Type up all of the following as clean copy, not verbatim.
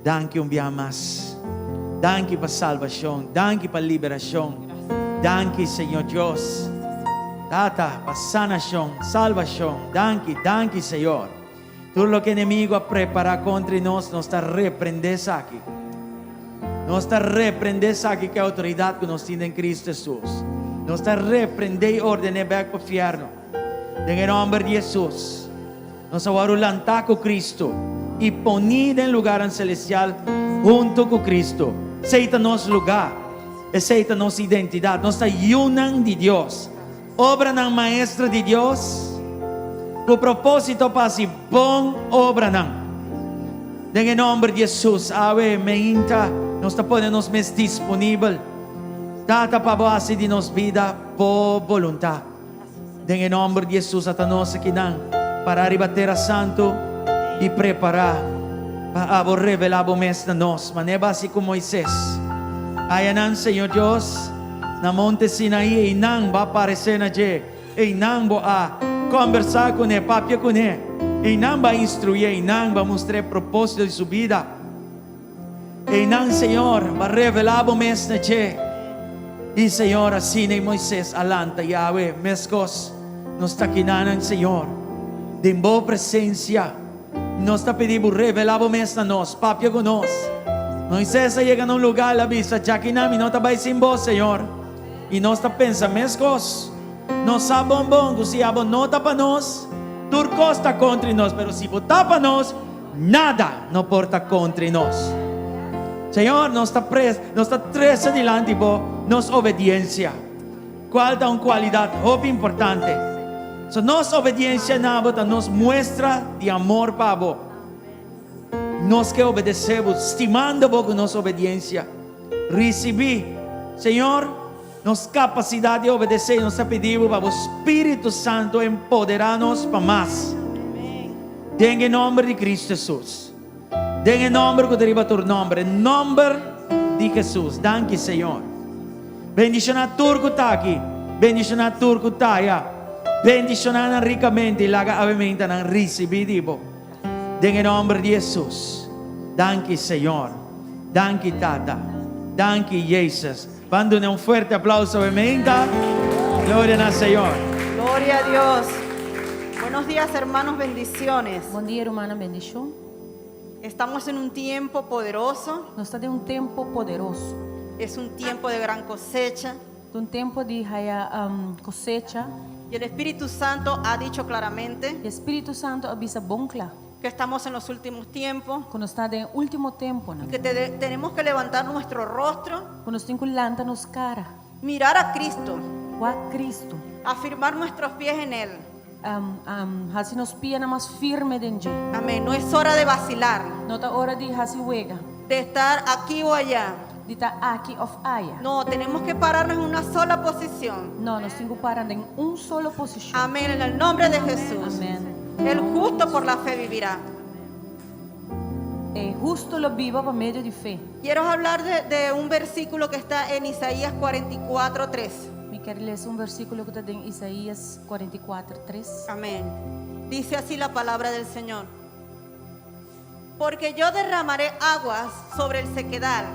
Danki un bia mas. Danki pa salbashon. Danki pa liberashon. Danki Señor Dios. Tata, pa sanashon, salbashon. Danki, danki Señor. Tur loke enemigo a prepara kontra nos, nos ta reprende esaki. Nos ta reprende esaki ku e outoridat ku nos tin den Kristu Hesus. Nos ta reprende i ordené bek pa fierno. Den e nomber di Hesus. Nos a wòrdu lantá ku Kristu i poní den lugarnan selestial huntu ku Kristu. Esei ta nos lugá. Esei ta nos identidat. Nos ta yunan di Dios, obranan maestro di Dios ku propósito pa hasi bon obranan. Den e nòmber di Hesus, awe meinta nos ta pone nos mes disponibel, Tata, pa Bo hasi di nos bida Bo boluntat. Den e nomber di Hesus ata nos akinan pará riba tera santu i prepará pa abo revelá bo mes na nos, manera bo a hasi ku Moises. Ayanan, Señor Dios, na Monte Sinaí, einan bo a paresé na dje, einan bo a kòmbersá kuné, papia kuné, einan bo a instruié, einan bo a mustr'é propósito di su bida. Einan, Señor, bo a revelá bo mes na dje. I, Señor, asina i Moises a lanta Yahweh, meskos nos ta kinanan, Señor, den bo presensia. Nos ta pidi bo revelá bo mes na nos, papia ku nos. Moises a yega na un lugá, el a bisa, Djakinan mi no ta bai sin bo, Señor. I nos ta pensa meskos. Nos sa bon bon ku si abo no ta pa nos, tur kos ta kontra nos, pero si bo ta pa nos, Nada no por ta kontra nos. Señor, nos ta pres, nos ta trese dilanti Bo nos obediensia, kual ta un kualidat hopi importante. So nos obediensia na Bo ta nos muestra di amor pa Bo. Nos ke obedesé Bo, stimando Bo ku nos obediensia. Risibí, Señor, nos kapasidat di obedesé i nos ta pidi Bo pa Bo Spiritu Santu empoderá nos pa mas. Den e nomber di Cristo Jesus. Den e nòmber ku ta riba tur nòmber, e nòmber di Hesus. Danki, Señor. Bendishoná tur ku ta aki, bendishoná tur ku ta aya. Bendishoná nan rikamente i laga awe meinta nan risibí di bo. Den e nòmber di Hesus. Danki, Señor. Danki, Tata. Danki, Jesus. Ban duna un fuerte aplouso awe meinta. Gloria na Señor. Gloria a Dios. Buenos días, hermanos, bendiciones. Bon dia, rumannan, bendishon. Estamos en un tiempo poderoso. Nos ta den un tempu poderoso. Es un tiempo de gran cosecha. Un tempu di haya kosecha. Y el Espíritu Santo ha dicho claramente E Spiritu Santu a bisa bon kla que estamos en los últimos tiempos, ku nos ta den último tempu, no? Que tenemos que levantar nuestro rostro, Ku nos tin ku lanta nos kara, mirar a Cristo, wak Kristu, afirmar nuestros pies en Él. Hasi nos pianan mas firme den dje. Amén. No es hora de vacilar, No ta ora di hasi wega, de estar aquí o allá. di ta aki òf aya. No, tenemos que pararnos en una sola posición. No, nos tin ku para den un solo posishon. Amén. En el nombre de Jesús. Amèn. El justo por la fe vivirá. E hustu lo biba pa medio di fe. Quiero hablar de un versículo que está en Isaías 44, 3. Mi ke lesa un versíkulo ku ta den Isaías 44, 3. Amén. Dice así la palabra del Señor: "Porque yo derramaré aguas sobre el sequedal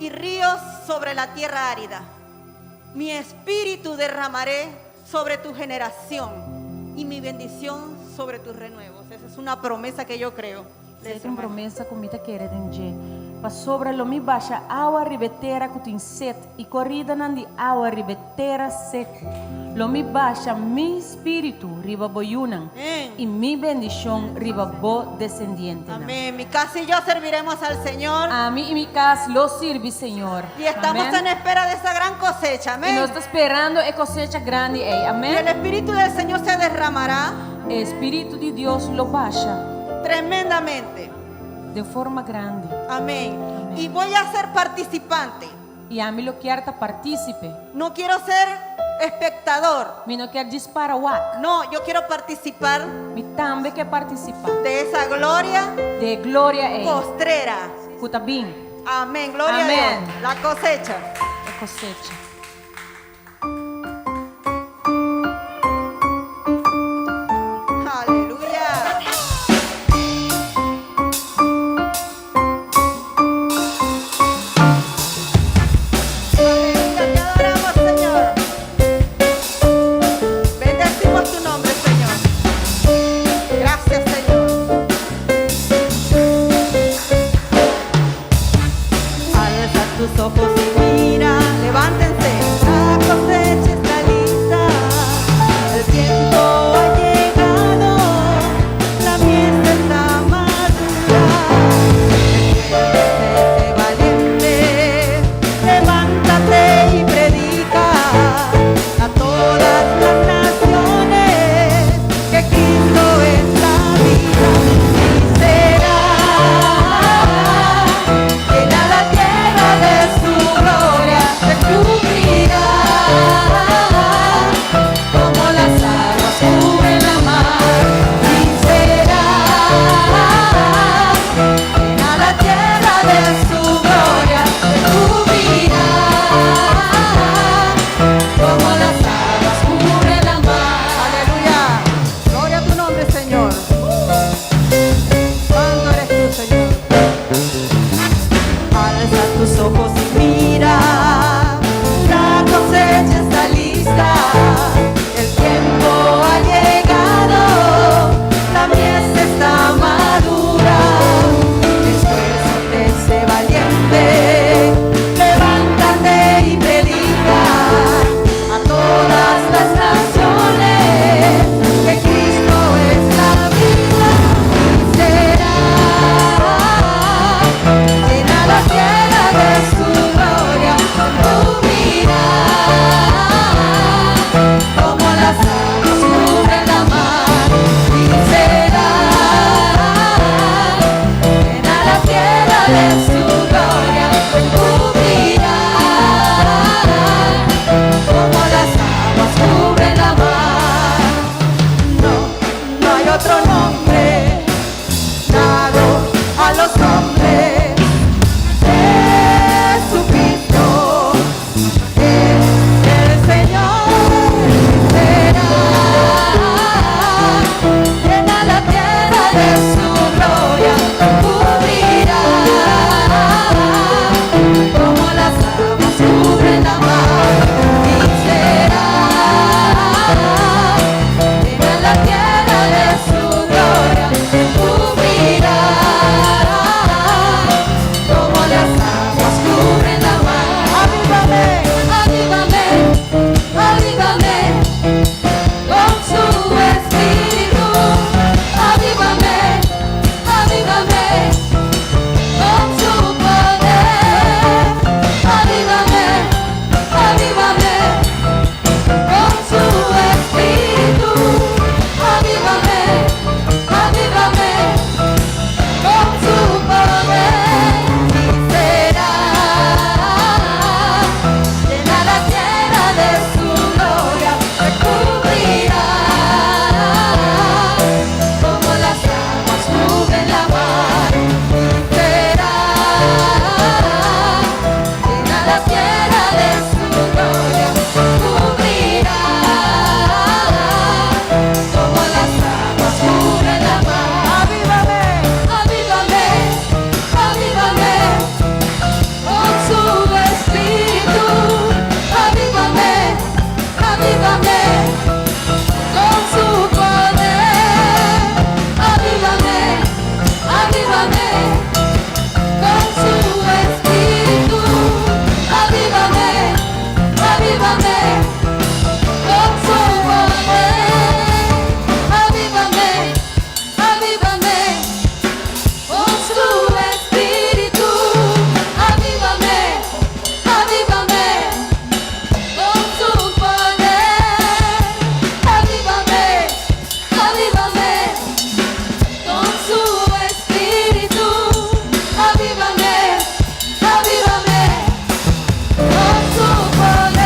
y ríos sobre la tierra árida. Mi espíritu derramaré sobre tu generación y mi bendición sobre tus renuevos". Esa es una promesa que yo creo. Esei ta un promesa ku mi ta kere den dje. Pasobra lo mi basha awa riba e tera ku tin set i koridanan di awa riba e tera seku. Lo mi basha mi spiritu riba bo yunan i mi bendishon riba bo desendientenan. Amén. Mi casa y yo serviremos al Señor. Ami i mi kas lo sirbi Señor. Y estamos Amén. en espera de esa gran cosecha. I Amén. nos ta sperando e kosecha grandi ei. Y Amén. el Espíritu del Señor se derramará E Spiritu di Dios lo basha tremendamente. di forma grandi. Amén. Amén. Y voy a ser participante. I ami lo ke ta partísipe. No quiero ser espectador. Mi no ke djis para wak. No, yo quiero participar Mi tambe ke partisipá de esa gloria di e gloria ei. Postrera. Ku ta bin. Amén. Gloria a Amén. Dios. La cosecha. E kosecha. Aleluya. Aleluya, te adoramos, Señor. Bendecimos tu nombre, Señor. Gracias, Señor. Alza tus ojos y mira, levántense, la cosecha está lista, el tiempo ha llegado, la mies está madura. Esfuérzate, valiente, levántate y predica a todas las naciones que Cristo es la vida y será llena la tierra de su gloria, te cubrirá como las aguas cubren la mar y será llena la tierra de su gloria, te cubrirá como las aguas cubren la mar. Aleluya. Gloria a tu nombre, Señor. Santo eres tú, Señor. Alza tus ojos y mira, la cosecha está lista, el tiempo ha llegado, la mies está madura. Esfuérzate, sé valiente, levántate y predica a todas las naciones que Cristo es la vida y será llena la tierra de su gloria, cubrirá como las aguas cubren la mar y será llena la tierra de su gloria, cubrirá como las aguas cubren la mar. No, no hay otro nombre dado a los hombres. Jesucristo es el Señor y será. Llena la tierra de su gloria, cubrirá como las aguas cubren la mar y será. Llena la tierra de su gloria, cubrirá como las aguas cubren la mar. Avívame, avívame, avívame con su espíritu. Avívame, avívame con su poder. Avívame, avívame con su espíritu. Avívame, avívame con su poder. Y será llena la tierra de su gloria, recubrirá como las aguas cubren la mar. Y será llena la tierra de su gloria, cubrirá como las aguas cubren la mar. Avívame, avívame, avívame con su espíritu. Avívame, avívame con su poder. Avívame, avívame con su espíritu. Avívame, avívame con su poder. Avívame, avívame con su espíritu. Avívame, avívame con su poder. Avívame, avívame con su espíritu. Avívame, avívame con su poder.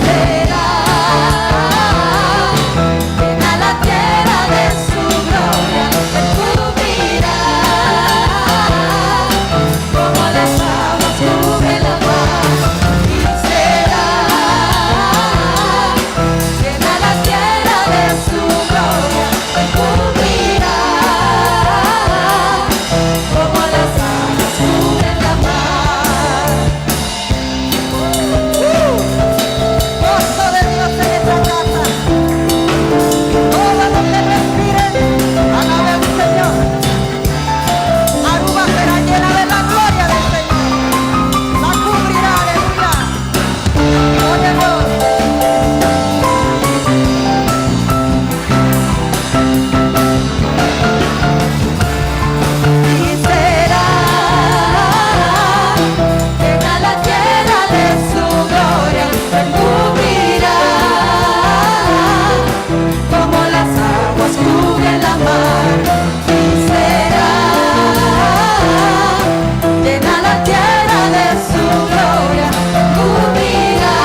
Será llena la tierra de su gloria, cubrirá como las aguas cubren la mar. Y será llena la tierra de su gloria, cubrirá como las aguas cubren la mar. Gozo de Dios en esta casa. Todos los que respiren, alaben al Señor. Aruba será llena de la gloria del Señor. La cubrirá, aleluya. Gloria a Dios. Y será llena la tierra de su gloria, cubrirá como las aguas cubren la mar. Y será llena la tierra de su gloria, cubrirá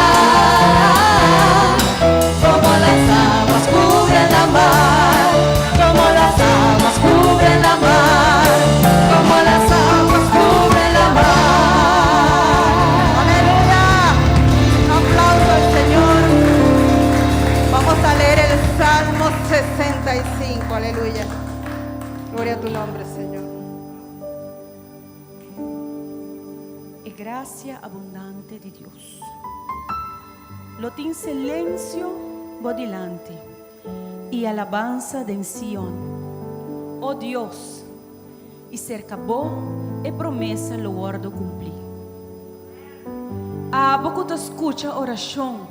como las aguas cubren la mar, como las aguas cubren la mar, como las aguas cubren la mar. Aleluya. Un aplauso al Señor. Vamos a leer el Salmo 65. Aleluya. Gloria a tu nombre, Señor. E grasia abundante di Dios. Lo tin silensio bo dilanti i alabansa den Sion. O Dios, i serka bo e promesa lo wòrdu kumplí. Abo ku ta skucha orashon,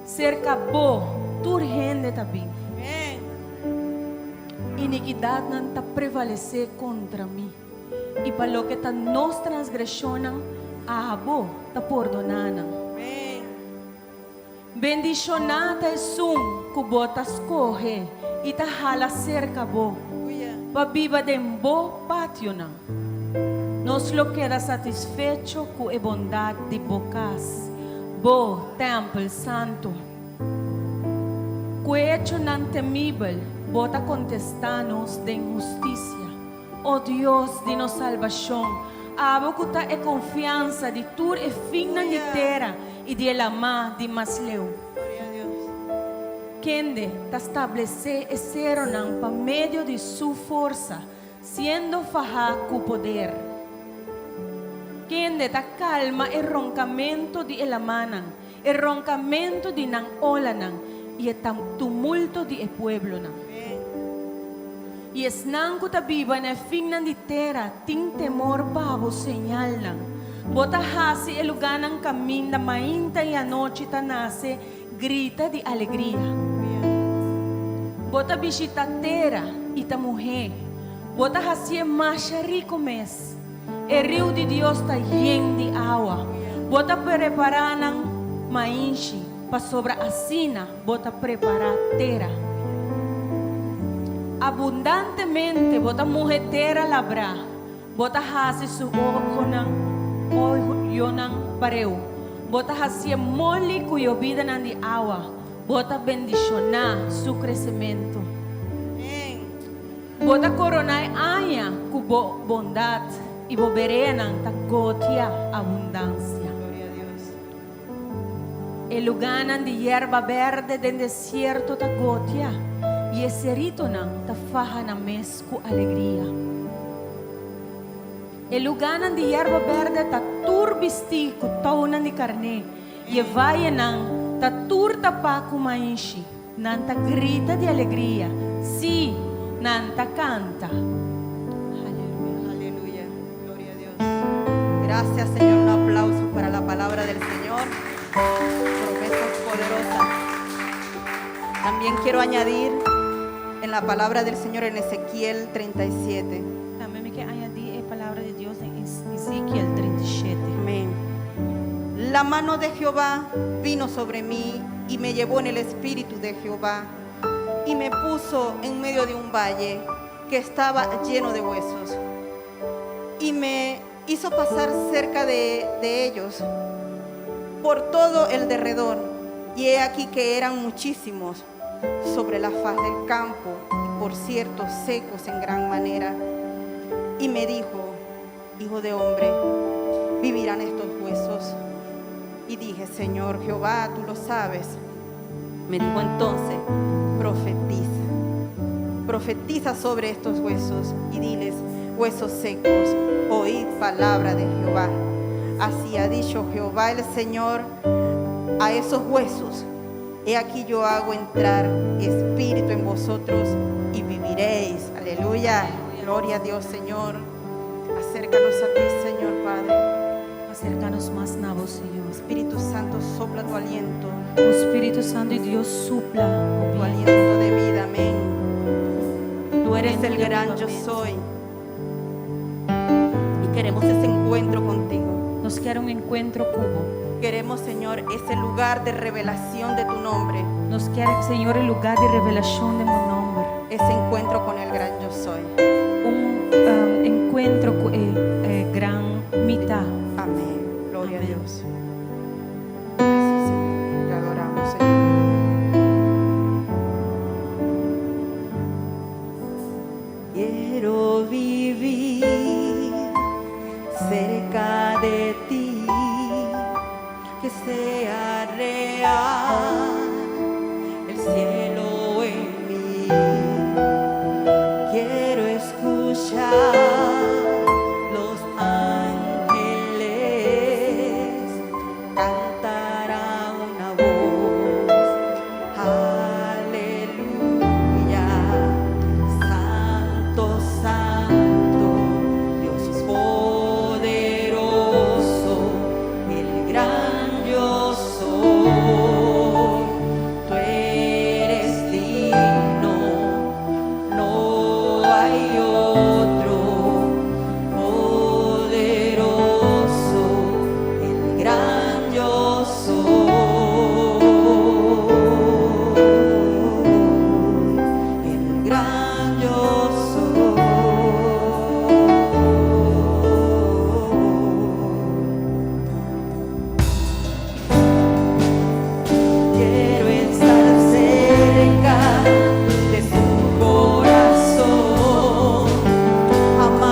serka bo tur hende ta bin. Amèn. Inikidatnan ta prevalesé kontra mi. I pa loke ta nos transgreshonnan, abo ta pordoná nan. Amèn. Bendishoná ta esun ku bo ta skohe i ta hala serka bo. Aleluya. Pa biba den bo pationan. Nos lo keda satisfecho ku e bondat di bo kas, bo tèmpel santu. Ku echonan temibel, bo ta kontestá nos den hustisia. O Dios di nos salbashon, abo ku ta e konfiansa di tur e finnan di tera i di e lamá di mas leu. Kende ta stablesé e seronan pa medio di su forsa, siendo fahá ku poder. Kende ta kalma e ronkamentu di e lamánan, e ronkamentu di nan olanan i e tumulto di e pueblonan. I esnan ku ta biba na e finnan di tera tin temor pa bo señalnan. Bo ta hasi e lugánan kaminda mainta i anochi ta nase grita di alegria. Bo ta bishitá tera i ta muhé. Bo ta hasié masha riku mes. E riu di Dios ta yen di awa. Bo ta prepará nan mainshi, pasobra asina bo ta prepará tera. Abundantemente bo ta muhe tera labrá, bo ta hasi su ohonan oyonan pareu. Bo ta hasié moli ku yobidanan di awa, bo ta bendishoná su kresementu. Bo ta koroná e aña ku bo bondat, i bo bereanan ta gotia abundansia. E lugánan di yerba bèrdè den desierto ta gotia, i e seritonan ta faha nan mes ku alegria. E lugánan di yerba bèrdè ta tur bistí ku tounan di karné, i e vayenan ta tur tapá ku mainshi. Nan ta grita di alegria, sí, nan ta kanta. Aleluya. Aleluya. Gloria a Dios. Gracias, Señor. Un aplauso para la palabra del Señor. Promesas poderosas. También quiero añadir en la palabra del Señor en Ezequiel 37. Tambe mi ke añadí e palabra di Dios den Ezekiel 37. Amén. La mano de Jehová vino sobre mí y me llevó en el espíritu de Jehová y me puso en medio de un valle que estaba lleno de huesos y me hizo pasar cerca de, de ellos por todo el derredor y he aquí que eran muchísimos sobre la faz del campo y por cierto secos en gran manera. Y me dijo, hijo de hombre, ¿vivirán estos huesos? Y dije, Señor Jehová, tú lo sabes. Me dijo entonces, profetiza. Profetiza sobre estos huesos y diles, huesos secos, oíd palabra de Jehová. Así ha dicho Jehová el Señor a esos huesos. He aquí yo hago entrar espíritu en vosotros y viviréis. Aleluya. Gloria a Dios, Señor. Acércanos a ti, Señor Padre. Aserká nos mas na bo, Señor. Espíritu Santo, sopla tu aliento. O Spiritu Santu di Dios supla Tu aliento de vida, amén. Tú eres el gran yo soy. Y queremos ese encuentro contigo. Nos ke un enkuentro ku bo. Queremos, Señor, ese lugar de revelación de tu nombre. Nos ke, Señor, e lugá di revelashon di bo nòmber. Ese encuentro con el gran yo soy. Un um, enkuentro ku e eh, gran Mi Ta. Amén. Gloria Amén. a Dios. Gracias, Señor. Te adoramos, Señor. Quiero vivir cerca de ti, que sea real el cielo en mí. Quiero escuchar los ángeles cantar a una voz. Aleluya, Santo, Santo, Dios poderoso, el gran yo soy. Tú eres digno, no hay otro poderoso, el gran yo soy. El gran yo soy. Quiero estar cerca de su corazón, amar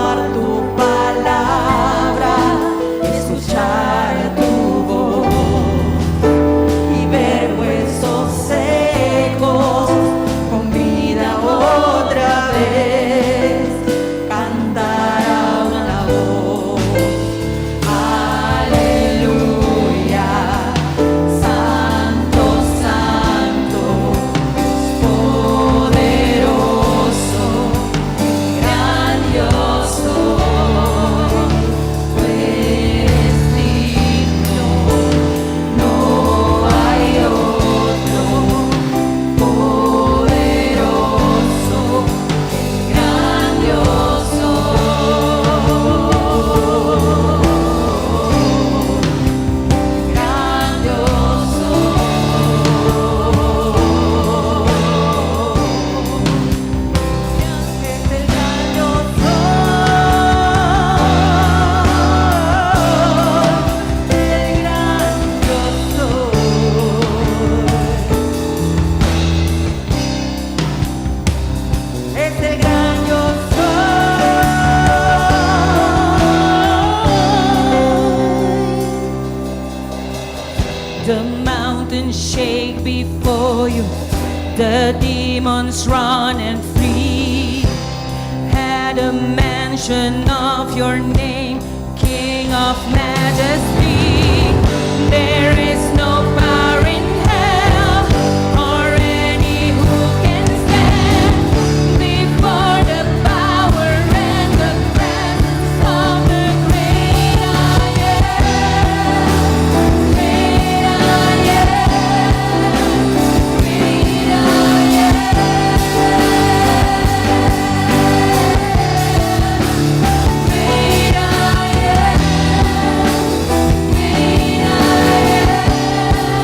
Demons run and flee at the mention of your name, King of Majesty. There is no power in hell or any who can stand before the power and the presence of the great I am. Great I am. Great I am. Great I am. Great I am.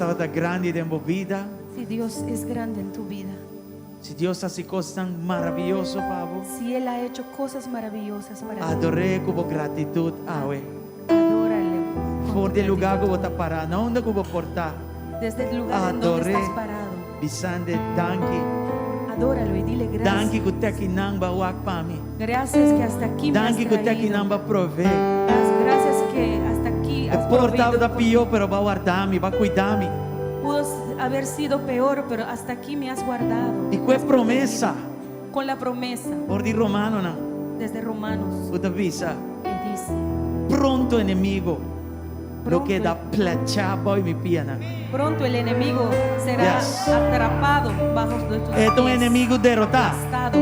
tabata grandi den bo bida, Si Dios es grande en tu vida, si Dios a hasi kosnan maravioso pa bo, si Él ha hecho cosas maravillosas para ti, ador'é ku bo gratitut awe. adórale con For tu di e lugá ku gratitud. bo ta pará, na unda ku bo por ta, Desde el lugar en donde ador'é, estás parado, bisand'e danki. adóralo y dile Danki gracias. ku te akinan bo a wak pa mi. Gracias que hasta aquí me has Danki ku te traído. akinan bo a provee. Gracias que hasta aquí E has por proveído tabata por pió, mí. pero bo a warda mi, bo a kuida mi. Pudo haber sido peor, pero hasta aquí me has guardado. I me ku e has promesa. protegido. Con la promesa For di Romanonan. desde Romanos Ku ta bisa. que dice, Pronto enemigu lo Pronto. keda plachá bou mi pianan. pronto el enemigo será Yes. atrapado bajo nuestros E ta un pies. enemigu derotá. Aplastado.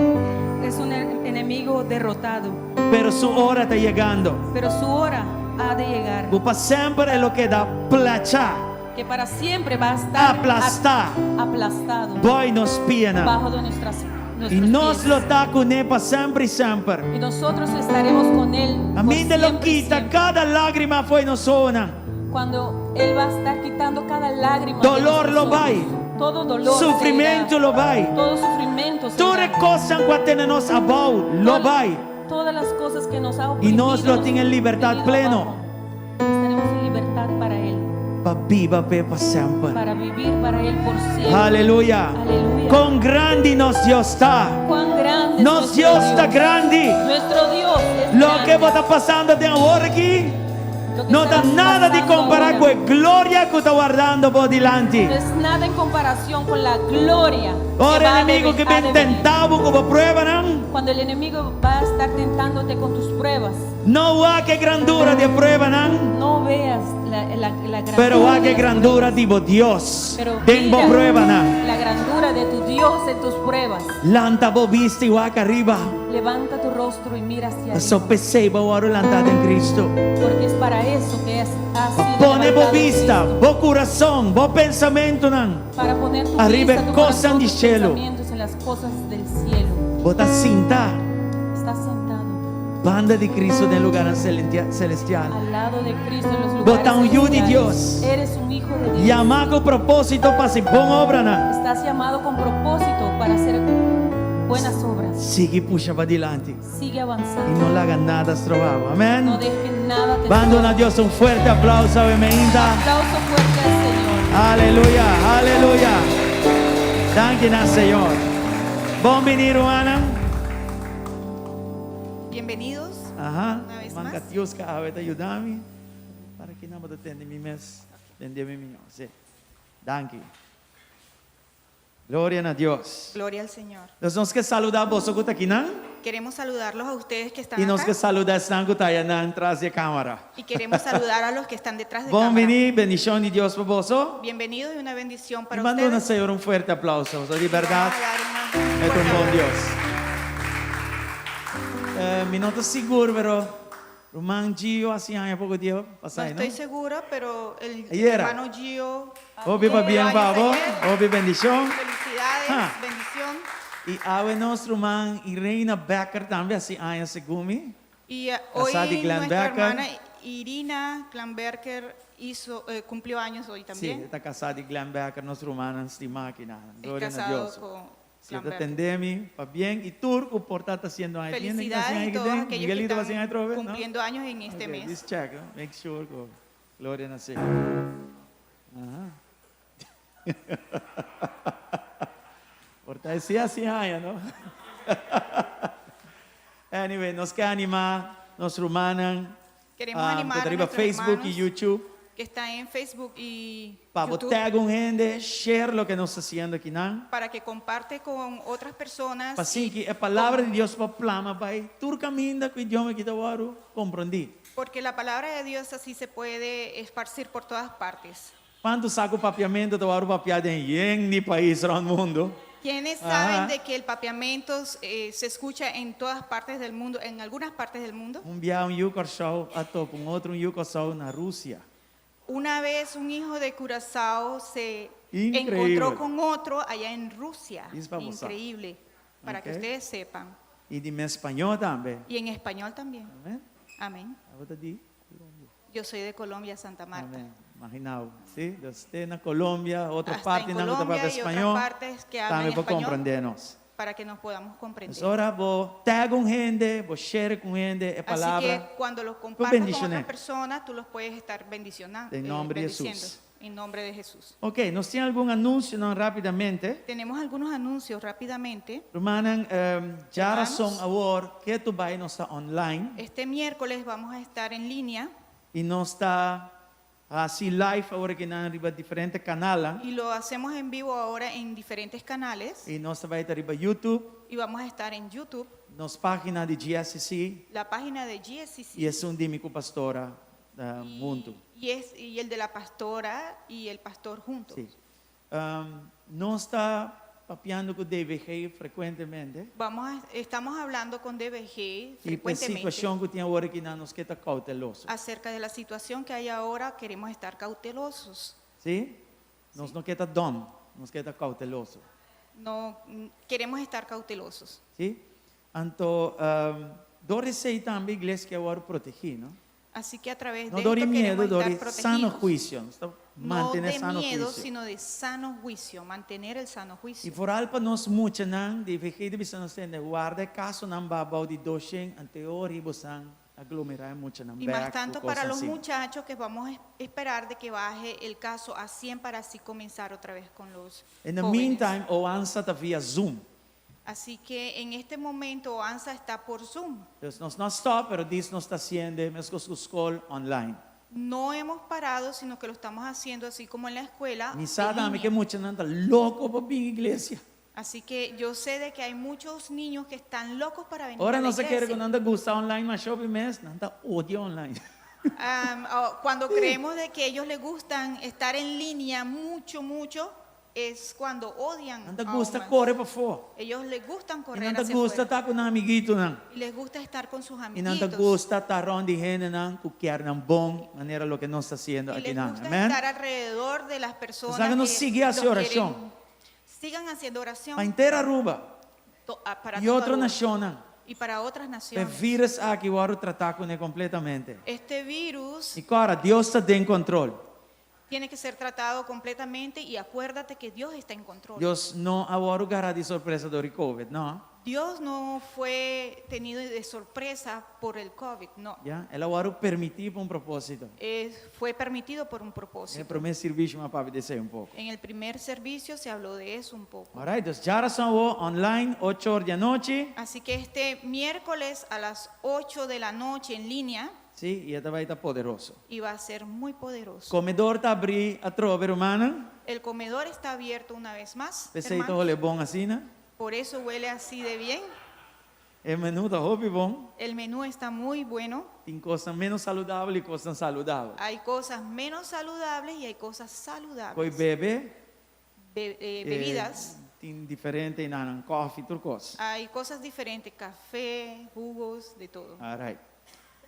Es un enemigo derrotado, Pero su ora ta yegando. pero su hora ha de llegar. Ku pa semper e lo keda plachá. Que para siempre va a estar Aplastá. aplastado Bou nos pianan. bajo de nuestras I nuestros nos pies. lo ta kuné pa semper i semper. Y nosotros estaremos con él por Kaminda e lo siempre y kita siempre. kada lágrima fo'i nos wowonan. Cuando él va a estar quitando cada lágrima de Dolor nuestros lo ojos. bai. Todo dolor se Sufrimentu irá. lo bai. Todo sufrimiento se Tur irá. kosnan ku a tene nos abou lo bai. Todas las cosas que nos ha I oprimido, nos lo nos tin en libertat tenido pleno. abajo. Estaremos en libertad para él, Pa biba p'e pa semper. para vivir para él por siempre. Aleluya. Aleluya. Kon grandi nos Dios ta. Cuán grande es Nos nuestro Dios ta Dios. grandi. Nuestro Dios es Loke grande. bo ta pasando den awor aki Lo que no ta estás nada di pasando kompará ahora ku e gloria ku ta wardando bo dilanti. No es nada en comparación con la gloria que Ora va a enemigu ke ha bin de venir. tentá bo ku bo pruebanan, Cuando el enemigo va a estar tentándote con tus pruebas, no wak e grandura di e pruebanan, no veas la, la, la grandura. pero de wak e las grandura pruebas, di bo Dios Pero den bo mira pruebanan. la grandura de tu Dios en tus pruebas. Lanta bo bista i wak ariba. Levanta tu rostro y mira hacia Paso arriba. p'esei bo a wòrdu lantá den Kristu. Porque es para eso que has sido Pone bo levantado en bista, Cristo. bo kurason, bo pensamentunan. Para poner tu Ariba vista, tu kosnan corazón, di tus shelu. pensamientos en las cosas del cielo. Bo ta sintá Estás sentado banda di Kristu den lugánan selestial. al lado de Cristo en los Bo lugares ta un yu di celestiales. Dios. Eres un hijo de Dios. Yamá ku propósito pa hasi bon obranan. Estás llamado con propósito para hacer buenas obras. Sigui pusha padilanti. Sigue I avanzando. no laga nada stroba bo. Amèn. No deje nada te Ban duna estorbe. Dios un fuerte aplauso, Un aplauso fuerte al Señor. Aleluya, aleluya. Danki na Señor. Bon biní, rumannan. Bienvenidos. Aha. Una vez Manca más. Dios ku a yuda mi. Pa ku nan por tende mi mes. Tende mi mihó. Si. Danki. Gloria na Dios. Gloria al Señor. Nos nos ke saludá boso ku ta akinan? Queremos saludarlos a ustedes que están I nos acá ke saludá esnan ku ta ayanan tras di kámara. y queremos saludar a los que están detrás de Bon cámara. biní, bendishon di Dios pa boso. Bienvenidos y una bendición I para ban duna ustedes. Señor un fuerte aplauso. Di Vamos bèrdat, a dar una e ta un fuerte bon aplauso. Dios. Eh, mi no ta sigur, pero Ruman Gio a hasi aña poko dia No pasá, no? estoy segura, pero el Ayer. hermano Gio. Hopi pabien cumpleaños pa bo, ayer. hopi bendishon. Felicidades, Ah. bendición. I awe nos ruman Irena Becker tambe a hasi aña segun mi. Y hoy Casada de Glenn nuestra Becker. hermana Irina Klamberker hizo, cumplió años hoy Si, también. e ta kasá ku Glenn Becker, nos rumannan stimá akinan. Es Gloria a casado Dios. con Si Glenn ta Becker. tende mi, pabien i tur ku por ta hasiendo aña. Felicidades a todos aquellos que Miguelito va están a hacer ¿no? cumpliendo años en este Okay, mes. Just check, no? Make sure. Go. Gloria na Señor. Aha. Por ta asina, asina, no? Anyway, nos ke animá nos rumannan. Queremos ah, animar a ku ta riba nuestros Facebook i hermanos YouTube. que están en Facebook y Pa YouTube tag un hende, share loke nos ta hasiendo akinan. para que comparte con otras personas Pa asina y ku e palabra di Dios por plama bai tur kaminda ku idioma ku ta wòrdu komprondé. porque la palabra de Dios así se puede esparcir por todas partes. Kuantu sa ku papiamentu ta wòrdu papiá den yen di pais rònt mundu? ¿Quiénes Ajá. saben de que el papiamento se escucha en todas partes del mundo, en algunas partes del mundo? Un bia un yu Kòrsou a topa un otro un yu Kòrsou na Rusia. Una vez un hijo de Curazao se Increíble. encontró con otro allá en Rusia. Isso para você. Increíble, para que Ok. ustedes sepan. I den spañó tambe. Y en español también. Amèn? Amén. Abo ta di Colombia. Yo soy de Colombia, Santa Marta. Amèn. Imaginá, si? Dus te na Colombia, otro Hasta parte en nan ku ta Colombia papia y otras spañó, partes que hablan tambe por español komprendé nos. para que nos podamos comprender. Dus ora bo tag un hende, bo share ku un hende e Así palabra. que cuando los compartas con bendicioné. otras personas, tú los puedes estar bendicionando. En nombre de bendiciendo. Jesús. En nombre de Jesús. Ok, nos tin algun anunsionan rápidamente. Tenemos algunos anuncios rápidamente. Rumannan, um, djárason Hermanos. awor, ketu bai nos ta online Este miércoles vamos a estar en línea i nos ta hasi live awor akinan riba diferente kanalnan. y lo hacemos en vivo ahora en diferentes canales I nos ta bai ta riba YouTube, y vamos a estar en YouTube, nos página di GSCC la página de GSCC i esun di mi ku pastora uh, huntu. y, es, y el de la pastora y el pastor juntos. Sí. Um, nos ta papiando ku DVG frekuentemente. Vamos a- estamos hablando con DVG I e frecuentemente situashon ku tin awor akinan nos ke ta kouteloso. acerca de la situación que hay ahora, queremos estar cautelosos. Sí? Nos no ke ta dòm, nos ke ta kouteloso. No, queremos estar cautelosos. Sí? Anto, um, dor di esei tambe iglesia ke wòrdu protegí, no? Así que a través No de dor di esto miedu, queremos dor di estar sano protegidos. huisio. Nos No mantené de sano miedo, huisio. sino de sano juicio, mantener el sano I juicio. vooral pa nos muchanan, DVG ta bisa nos tende, warda e kasonan baha bou di 200, anto ora boso aglomerá e muchanan Y más bèk, tanto ku para kos los así. muchachos que vamos a esperar de que baje el caso a 100 para así comenzar otra vez con los In the jóvenes. meantime, OANSA ta via Zoom. Así que en este momento OANSA está por Zoom. Dus nos no a stòp, pero djis nos ta hasiendo meskos ku skol online. No hemos parado, sino que lo estamos haciendo así como en la escuela. Mi en sa tambe línea. ku e muchanan ta loko pa bin iglesia. Así que yo sé de que hay muchos niños que están locos para venir Ora a la nos a kere iglesia. ku nan ta gusta online masha hopi mes, nan ta odia online. Oh, cuando creemos de que ellos les gustan estar en línea mucho, mucho, es cuando odian Nan ta aún gusta más. kore pafó. Ellos les gustan I correr nan ta hacia gusta afuera. ta ku nan amiguitonan. Y les gusta estar con sus I nan ta amiguitos. gusta ta rònt di hendenan ku kier nan bon, manera loke nos ta hasiendo Y aki les nan. gusta Amen. estar alrededor de las personas Laga nos que sigui hasi los orashon. quieren. Sigan haciendo oración Pa henter Aruba para i toda otro Aruba nashonnan. y para otras E naciones. virus aki wòrdu tratá kuné kompletamente. Este virus I kòrda, Dios ta den kontrol. tiene que ser tratado completamente y acuérdate que Dios está en control. Dios no a wòrdu gará di sorpresa dor di COVID, no. Dios no fue tenido de sorpresa por el COVID, no. Ya, el a wòrdu permití pa un propósito. Fue permitido por un E propósito. promé servisio m'a papia di esei un poko. En el primer servicio se habló de eso un poco. Alright, dus djárason awo online, 8 or di anochi. Así que este miércoles a las 8 de la noche en línea Sí, i e ta bai ta poderoso. y va a ser muy poderoso. Komedor ta habrí atrobe, rumannan. El comedor está abierto una vez más. P'esei ta hermanos. hole bon asina. Por eso huele así de bien. E menú ta hopi bon. El menú está muy bueno. Tin kosnan ménos saludabel i kosnan saludabel. Hay cosas menos saludables y hay cosas saludables. Koi bebe, Bebidas. Tin diferente nan, kòfi, tur kos. Hay cosas diferentes, café, jugos, de todo. Alright.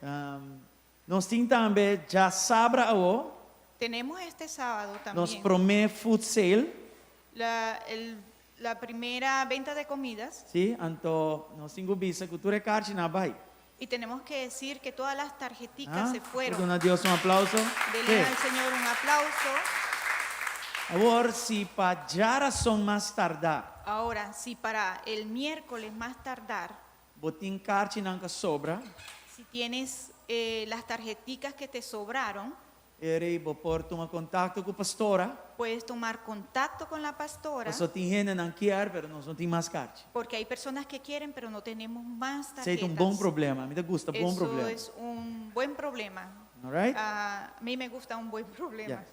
Um, nos tin tambe djasabra awo, Tenemos este sábado nos también promé food sale. la primera venta de comidas Sí, anto nos tin ku bisa ku tur e karchinan a bai. y tenemos que decir que todas las tarjeticas Ah, se fueron. Duna Dios un aplauso. Denle Sí. al Señor un aplauso. Awor si pa djárason mas tardá. Ahora, si para el miércoles más tardar, Bo tin karchinan ku a sobra. si tienes las tarjeticas que te sobraron, Eri bo por tuma kontakto ku pastora. puedes tomar contacto con la pastora, Paso tin hendenan kier, pero nos no tin mas karchi. porque hay personas que quieren, pero no tenemos más Esei ta un tarjetas. bon problema. Mi ta gusta bon Eso problema. es un buen problema. All right? Ah, a mí me gusta un buen problema. Yeah.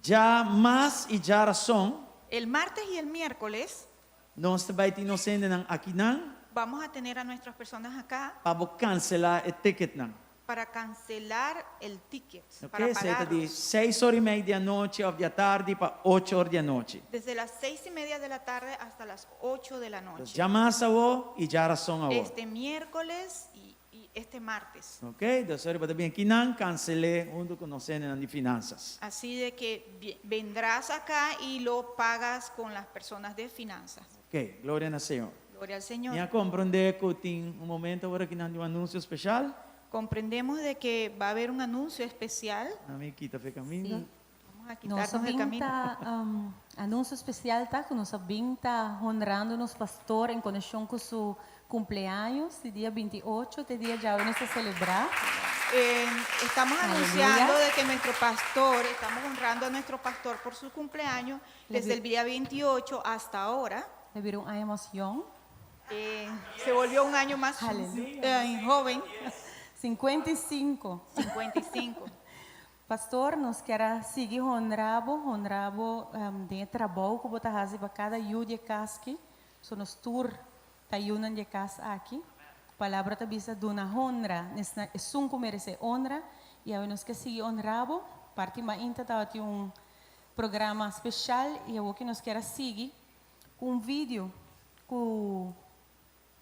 Djamars i djárason, El martes y el miércoles nos ta bai tin nos hendenan akinan vamos a tener a nuestras personas acá pa bo kanselá e ticketnan. para cancelar el ticket, Ok, para Esei ta di pagarlos. 6 or i mei di anochi òf di atardi pa 8 or di anochi. Desde las 6:30 de la tarde hasta las 8 de la Entonces, noche. djamars awo i djárason awo. Este miércoles y este martes. Ok, dus ora bo ta bin akinan, kansel'é huntu ku nos hendenan di finansas. Así de que vendrás acá y lo pagas con las personas de finanzas. Ok, gloria na Señor. Gloria al Señor. Mi a komprondé ku tin un momento awor akinan di un anunsio spesial. Comprendemos de que va a haber un anuncio especial. Ami kita fe kaminda. Sí. Vamos a Nos quitarnos del camino. a bin ta anuncio especial ta cu nos a bin ta honrando nos pastor en conexion cu su cumpleaños di dia 28 te dia djawe nos ta celebra. Estamos Aleluya. anunciando de que nuestro pastor, estamos honrando a nuestro pastor por su cumpleaños desde el día 28 hasta ahora. El a bira un aña mas jong. Se volvió un año más Aleluya. Joven. 55. 55. Pastor, nos kier a sigui honra bo, honra bo den e trabou cu bo ta haci pa cada yu di e cas aki. So nos tur ta yunan di e cas aki. Palabra ta bisa duna honra n'esnan esun cu merece honra y awe nos ke sigui honra bo. Parti mainta tabatin un programa special y awo ki nos kier a sigui cu un video cu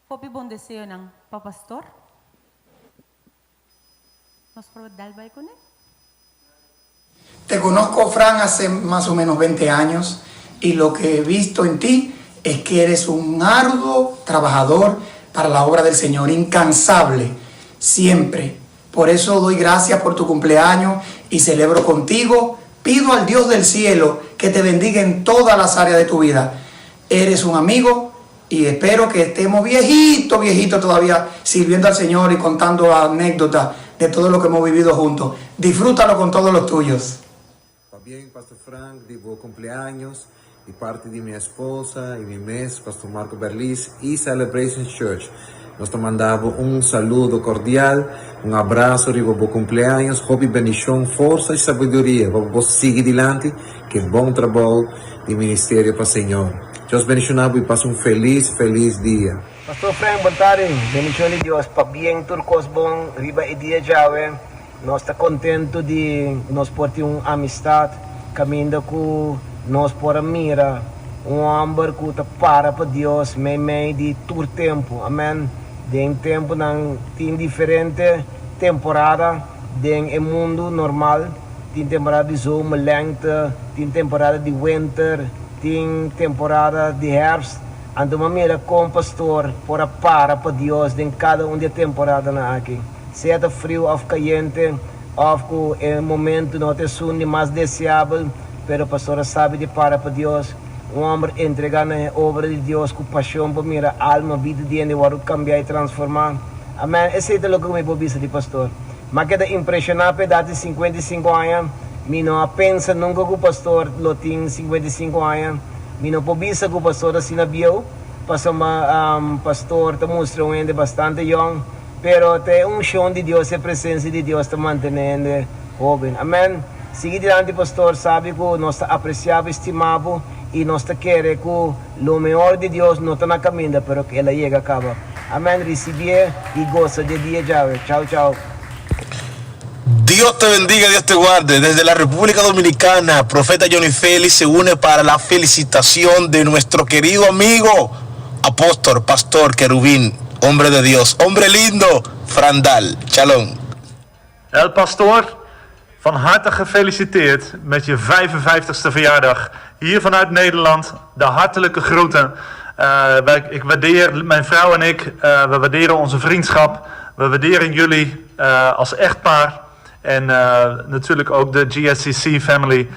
hopi bon deseonan pa pastor. Nos por dal bai kuné? Te conozco, Fran, hace más o menos 20 años y lo que he visto en ti es que eres un arduo trabajador para la obra del Señor, incansable, siempre. Por eso doy gracias por tu cumpleaños y celebro contigo. Pido al Dios del cielo que te bendiga en todas las áreas de tu vida. Eres un amigo y espero que estemos viejito, viejito todavía sirviendo al Señor y contando anécdotas de todo lo que hemos vivido juntos. Disfrútalo con todos los tuyos. Pabien, Pastor Frank, di bo cumpleaños, di parti di mi esposa y mi mes, Pastor Marco Berlis y Celebration Church. Nos ta manda bo un saludo cordial, un abraso riba bo cumpleaños, hopi bendicion, forsa y sabiduria pa bo sigui dilanti cu e bon trabou di ministerio pa Señor. Dios bendiciona bo y pasa un feliz, feliz dia. Pastor Frank, bon tardi. Bendicion di Dios. Pabien tur cos bon riba e dia djawe. Nos ta contento di nos por tin un amistad caminda cu nos por a mira un homber cu ta para pa Dios mei mei di tur tempo. Amen. Den temponan tin diferente temporada den e mundo normal. Tin temporada di zomer, lente, tin temporada di winter, tin temporada di herfst. Anto m'a mira con pastor por a para pa Dios den cada un di e temporadanan aki. Sea ta friu of cayente, of cu e momento no ta esun di mas deseabel, pero pastor a sabi di para pa Dios. Un homber entrega na e obra di Dios cu pasion pa mira alma, bida di hende wordo cambia y transforma. Amen. Esey ta loke cu mi por bisa di pastor. M'a keda impresiona pa edad di 55 aña. Mi no a pensa nunca cu pastor lo tin 55 aña. Mi no por bisa cu pastor ta asina bieu, pasobra pastor ta mustra un hende bastante yong. Pero ta e uncion di Dios, e presencia di Dios ta mantene hende hoben. Amen. Sigui dilanti pastor, sabi cu nos ta aprecia bo y stima bo y nos ta kere cu lo mehor di Dios no ta na caminda pero cu el a yega caba. Amen. Ricibié y goza di e dia djawe. Chao chao. Dios te bendiga, Dios te guarde. Desde la República Dominicana, Profeta Johnny Félix se une para la felicitación de nuestro querido amigo, apóstol, pastor, querubín, hombre de Dios, hombre lindo, Frandal. Shalom. El Pastor, van harte gefeliciteerd met je 55ste verjaardag. Hier vanuit Nederland, de hartelijke groeten. Wij, ik waardeer, mijn vrouw en ik, we waarderen onze vriendschap. We waarderen jullie als echtpaar. En natuurlijk ook de GSCC family.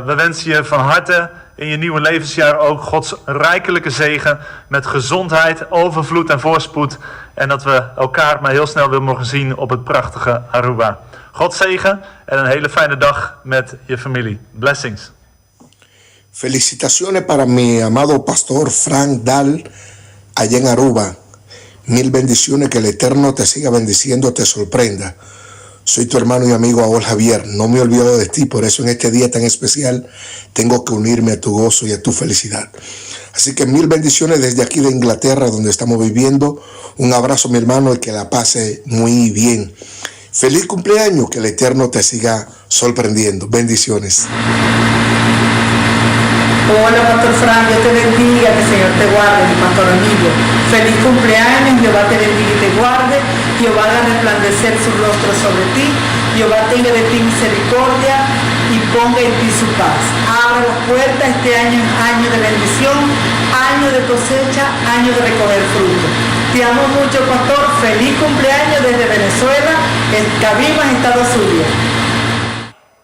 We wensen je van harte in je nieuwe levensjaar ook Gods rijkelijke zegen met gezondheid, overvloed en voorspoed. En dat we elkaar maar heel snel weer mogen zien op het prachtige Aruba. God zegen en een hele fijne dag met je familie. Blessings. Felicitaciones para mi amado pastor Frank Daal allá en Aruba. Mil bendiciones, que el Eterno te siga bendiciendo, te sorprenda. Soy tu hermano y amigo Aol Javier. No me he olvidado de ti, por eso en este día tan especial tengo que unirme a tu gozo y a tu felicidad. Así que mil bendiciones desde aquí de Inglaterra, donde estamos viviendo. Un abrazo, mi hermano, y que la pase muy bien. Feliz cumpleaños, que el Eterno te siga sorprendiendo. Bendiciones. Hola, Pastor Fran, Dios te bendiga, que el Señor te guarde, mi pastor amigo. Feliz cumpleaños, Jehová te bendiga y te guarde, Jehová haga resplandecer su rostro sobre ti, Jehová tenga de ti misericordia y ponga en ti su paz. Abra las puertas, este año es año de bendición, año de cosecha, año de recoger fruto. Te amo mucho, pastor. Feliz cumpleaños desde Venezuela, Cabimas, Estado Zulia.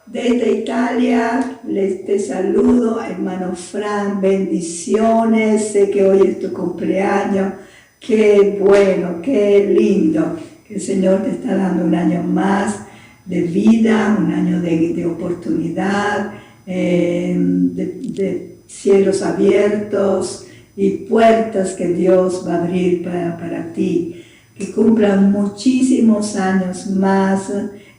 Desde Italia les te saludo, hermano Fran, bendiciones, sé que hoy es tu cumpleaños, qué bueno, qué lindo, que el Señor te está dando un año más de vida, un año de, oportunidad, eh, de, cielos abiertos y puertas que Dios va a abrir para, para ti. Que cumplan muchísimos años más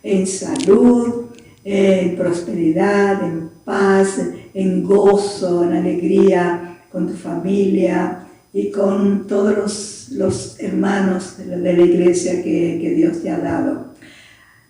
en salud, en prosperidad, en paz, en gozo, en alegría con tu familia y con todos los, hermanos de la, iglesia que, Dios te ha dado.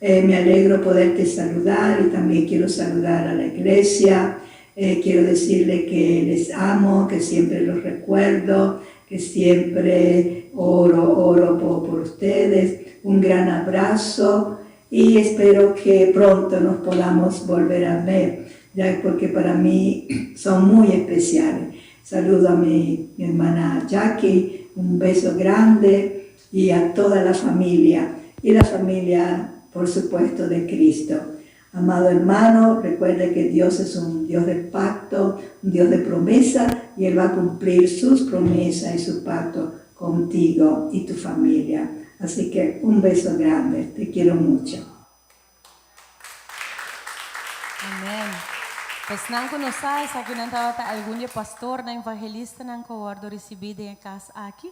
Eh, me alegro poderte saludar y también quiero saludar a la iglesia. Eh, quiero decirle que les amo, que siempre los recuerdo, que siempre oro, oro por, por ustedes. Un gran abrazo y espero que pronto nos podamos volver a ver, ya porque para mí son muy especiales. Saludo a mi, mi hermana Jackie, un beso grande y a toda la familia y la familia, por supuesto, de Cristo. Amado hermano, recuerde que Dios es un Dios de pacto, un Dios de promesa y Él va a cumplir sus promesas y su pacto contigo y tu familia. Así que un beso grande, te quiero mucho. Amèn. Pa esnan ku no sa, esakinan tabata algun di e pastornan evangelistanan ku a wòrdu risibí den e kas aki.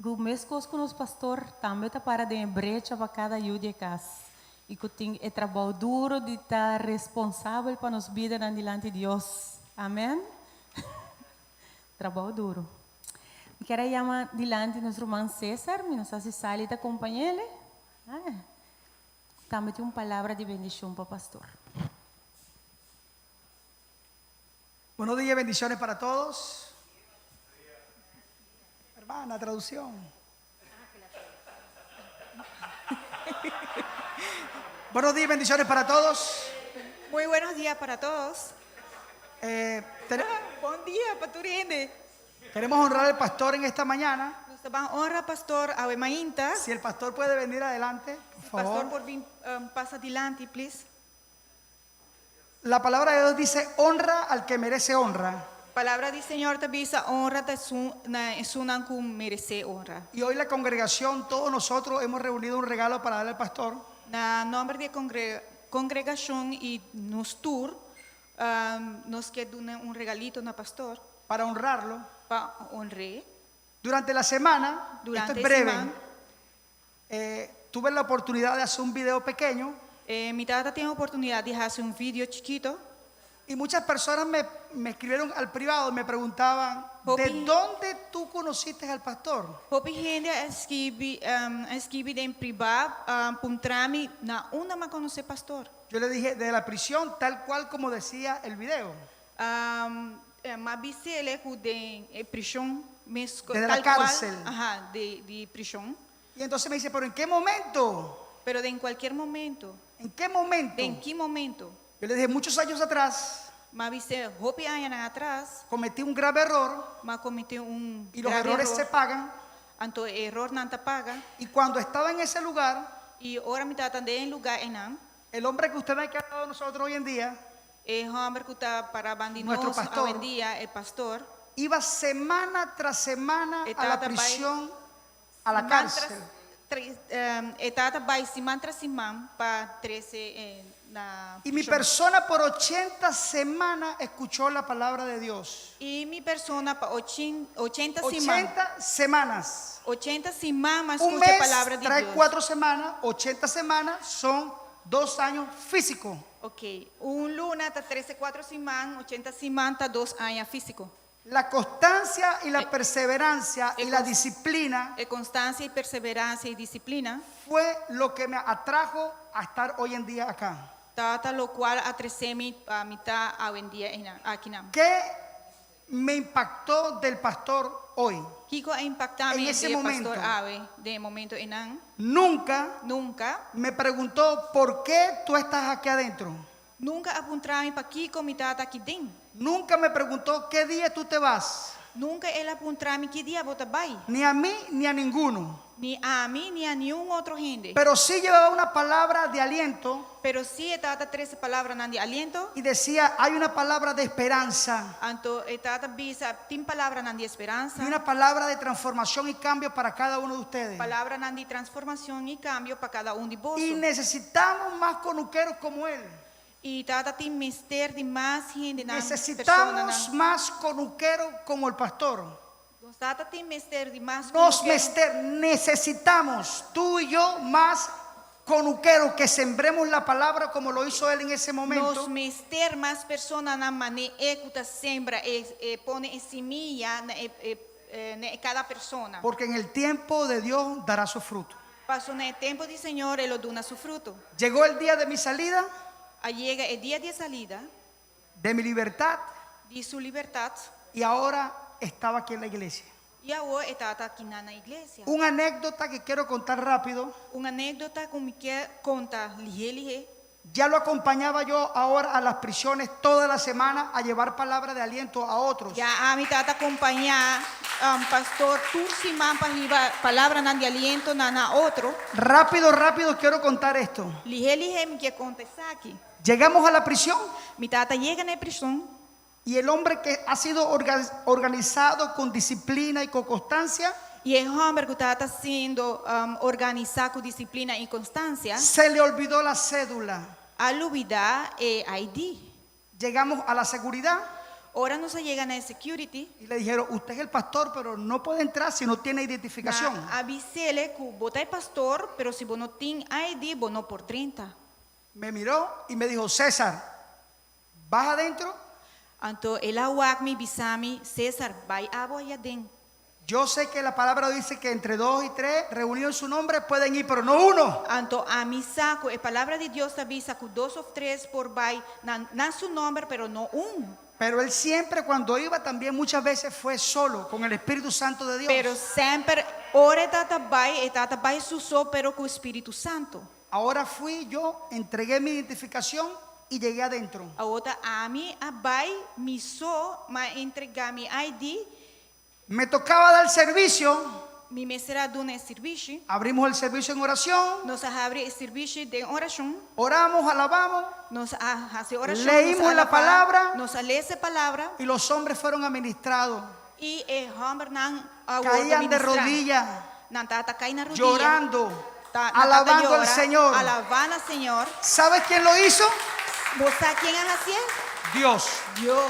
Ku meskos ku nos pastor tambe ta para den e brecha pa kada yu di e kas i ku tin e trabou duru di ta responsabel pa nos bidanan dilanti Dios. Amèn. Trabou duru. Mi kier a yama dilanti nos ruman Cesar, mi no sa si Sally ta kompañ'el. Tambe tin un palabra di bendishon pa pastor. Buenos días, bendiciones para todos. Hermana, traducción. Buenos días, bendiciones para todos. Muy buenos días para todos. Eh, Bon dia pa tur hende. queremos honrar al pastor en esta mañana. Nos ta bai honra pastor awe mainta. Si el pastor puede venir adelante, por Pastor favor. por bin pasa dilanti, please. La palabra de Dios dice, honra al que merece honra. Palabra di Señor ta bisa honra ta esun na esunnan ku meresé honra. Y hoy la congregación, todos nosotros hemos reunido un regalo para darle al pastor. Na nòmber di e kongregashon i nos tur, nos ke duna un regalito na pastor. Para honrarlo. Pa honr'é. Durante la semana, esto Durante es e breve, siman. eh, tuve la oportunidad de hacer un video pequeño. Eh, mi tabata tin oportunidat di hasi un video chikito. Y muchas personas me, me escribieron al privado y me preguntaban, ¿de Hopi. dónde tú conociste al pastor? Hopi hende a skibi, a skibi den privá, um, puntra mi na unda m'a konosé pastor. Yo le dije, de la prisión, tal cual como decía el video. Um, m'a bis'é ku den e prishon, mes, Desde la tal kual, cárcel. aha, di, di prishon. Y entonces me dice, ¿pero en qué momento? Pero den kualke momento. ¿En qué momento? Den ki momento? Yo le dije, muchos años atrás, M'a bis'é hopi aña atras. cometí un grave error M'a kometé un y los grave errores error. se pagan. Anto erornan ta paga. Y cuando estaba en ese lugar, I ora mi tabata den e lugá einan. el hombre que usted ve que ha lado de nosotros hoy en día, E hòmber ku ta pará band'i Nuestro nos pastor. awendia, e pastor. iba semana tras semana E a la tabata bai prisión, a la siman cárcel. tras, e tabata bai siman tras siman pa trese na Y mi prishon. persona por 80 semanas escuchó la palabra de Dios. I mi persona pa 80 siman. 80 semanas. 80 siman m'a Un skucha mes palabra di trae Dios. cuatro semanas, 80 semanas son dos años físicos. Ok, un luna ta trese kuater siman, 80 siman ta dos aña físiko. La constancia y la perseverancia y la disciplina E konstansia i perseveransia i disiplina fue lo que me atrajo a estar hoy en día acá. Tabata lokual a trese mi pa mi ta awendia akinan. ¿Qué me impactó del pastor hoy? Kiko a impaktá En mi ese di momento. pastor awe den e momento einan? Nunca, Nunca me preguntó por qué tú estás aquí adentro. Nunka a puntra mi pakiko mi ta aki den. Nunca me preguntó qué día tú te vas. Nunka el a puntra mi ki dia bo ta bai. Ni a mí ni a ninguno. Ni ami ni a niun otro hende. Pero sí llevaba una palabra de aliento. Pero sí e tabata trese palabranan di aliento. Y decía, hay una palabra de esperanza. Anto e tabata bisa, tin palabranan di esperansa. Y una palabra de transformación y cambio para cada uno de ustedes. Palabranan di transformacion y cambio pa cada un di boso. Y necesitamos más conuqueros como él. Y tabata tin mester di mas hendenan, Necesitamos personanan. más conuqueros como el pastor. Nos tabata tin mester di mas Nos conuquero. mester, necesitamos, tú y yo, más conuqueros que sembremos la palabra como lo hizo él en ese momento. Nos mester mas personanan mane e ku ta sembra e e pone e simia na e e na e kada persona. Porque en el tiempo de Dios dará su fruto. Paso na e tempo di Señor e lo duna su fruto. Llegó el día de mi salida. A yega e dia di e salida. De mi libertad. Di su libertat. Y ahora estaba aquí en la iglesia. I awor e tabata akinan na iglesia. Un anécdota que quiero contar rápido. Un anécdota ku mi kier konta lihé lihé. Ya lo acompañaba yo ahora a las prisiones toda la semana a llevar palabra de aliento a otros. Ya ami tabata kompañá pastor tur siman pa hiba palabranan di aliento na na otro. Rápido, rápido quiero contar esto. Lihé lihé mi kier konta esaki. Llegamos a la prisión. Mi tabata yega na e prison. Y el hombre que ha sido organizado con disciplina y con constancia. I e hòmber ku tabata siendo organisá ku disiplina i konstansia. Se le olvidó la cédula. A lubidá e ID. Llegamos a la seguridad. Ora nos a yega na e security. Y le dijeron, usted es el pastor, pero no puede entrar si no tiene identificación. Nan a bis'é ku bo ta e pastor, pero si bo no tin ID, bo no por drenta. Me miró y me dijo, César, ¿vas adentro? Anto el a wak mi bisa mi, César, bai abo aya den. Yo sé que la palabra dice que entre dos y tres reunidos en su nombre pueden ir, pero no uno. Anto ami sa ku e palabra di Dios ta bisa ku dos of tres por bai na na su nomber, pero no un. Pero él siempre cuando iba también muchas veces fue solo con el Espíritu Santo de Dios. Pero semper ora e tata bai, e tata bai su so pero ku Spiritu Santo. Ahora fui yo, entregué mi identificación y llegué adentro. Awor ta ami a bai mi so, m'a entregá mi ID. Me tocaba dar servicio. Mi mester a duna e sirbishi. Abrimos el servicio en oración. Nos a habri e sirbishi den orashon. Oramos, alabamos. Nos a hasi orashon, nos Leímos a la alabá. palabra. Nos a lesa e palabra. Y los hombres fueron administrados. I e hòmbernan a wòrdu Caían de ministrá. rodillas. Nan tabata kai na rudia. Llorando. Ta, nan tabata Alabando al yora, Señor. Alabá na Señor. ¿Sabes quién lo hizo? Bo sa ken a hasié? Dios. Dios.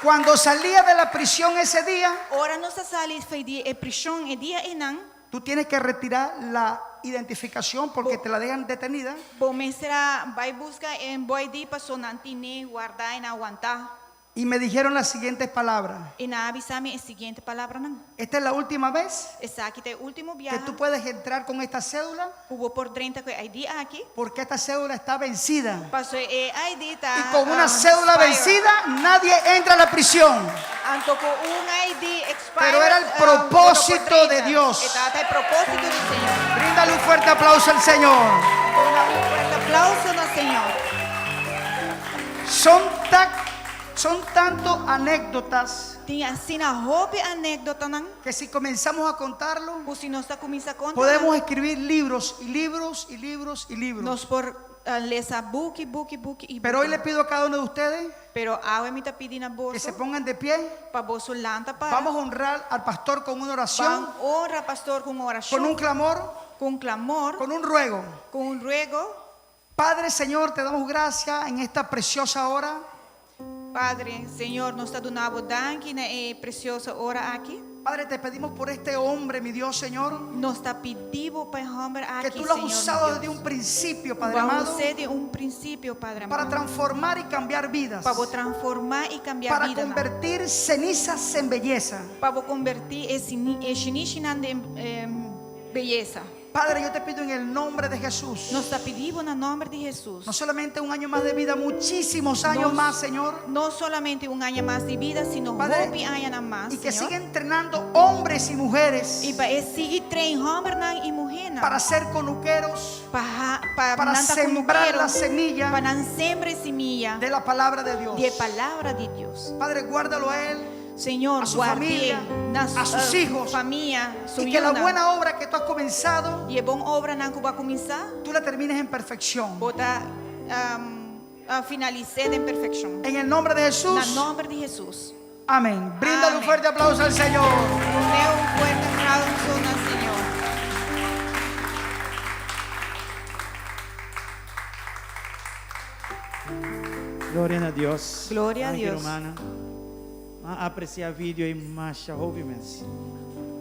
Cuando salía de la prisión ese día, Ora nos a sali fei di e prishon e dia einan. Tú tienes que retirar la identificación porque te la dejan detenida. Bo mester a bai buska e bo ID paso nan tine guardá i nan wantá. Y me dijeron las siguientes palabras. I nan a bisa mi e siguiente palabranan. Esta es la última vez Esaki ta e último que biaha tú puedes entrar con esta cédula. ku bo por drenta ku e ID aki. Porque esta cédula está vencida. Paso e ID ta Y con una cédula expired. vencida nadie entra a la prisión. Anto ku un ID expired, Pero era el bo no por propósito de drenta. Dios. E tabata e propósito di Señor. Bríndale un fuerte aplauso al Señor. Duna un fuerte aplauso na Señor. Son ta son tanto anécdotas. Tin asina hopi anécdotanan. Que si comenzamos a contarlo, Ku si nos ta kuminsá konta podemos nan, escribir libros y libros y libros y libros. Nos por lesa buki, buki, buki y Pero hoy buki. le pido a cada uno de ustedes Pero awe mi ta pidi na boso que se pongan de pie. pa boso lanta para. Vamos a honrar al pastor con una oración, Ban honra pastor ku un orashon, con un clamor, ku un clamor, con un ruego. ku un ruego. Padre Señor, te damos gracias en esta preciosa hora. Padre, Señor, nos ta duna bo danki na e precioso ora aki. Padre, te pedimos por este hombre, mi Dios, Señor, Nos ta pidi bo pa e hòmber que aki, tú lo has Señor, mi usado Dios. desde un principio, Padre Bo a amado, us'é di un prinsipio, Padre para amado, transformar y cambiar vidas, pa bo transformá i kambia para bidanan. convertir cenizas en belleza. Pa bo konvertí e e shinishinan den beyesa. Padre, yo te pido en el nombre de Jesús. Nos ta pidi bo na nòmber di Hesus. No solamente un año más de vida, muchísimos años Nos- más, Señor. No solamente un aña mas di bida, sino Padre, hopi añanan mas, Y que Señor. siga entrenando hombres y mujeres I pa e sigui train hòmbernan i muhénan. para ser conuqueros, Pa ha, pa para nan ta sembrar kunukeros, la semilla pa nan sembra e simia de la palabra de Dios. di e palabra di Dios. Padre, guárdalo a él. Señor, a su guard'é, familia, na a sus hijos. famia, su Y que la yunan. buena obra que tú has comenzado, I e bon obranan ku bo a kuminsá, tú la termines en perfección. Bo ta finalis'é den perfekshon. En el nombre de Jesús. Na nòmber di Hesus. Amén. Bríndale un Amén. fuerte aplauso al Señor. Dun'é un fuerte aplauso na Señor. Gloria na Dios. Gloria a Danki, Dios. Rumannan. M'a apresiá video ei masha hopi mes.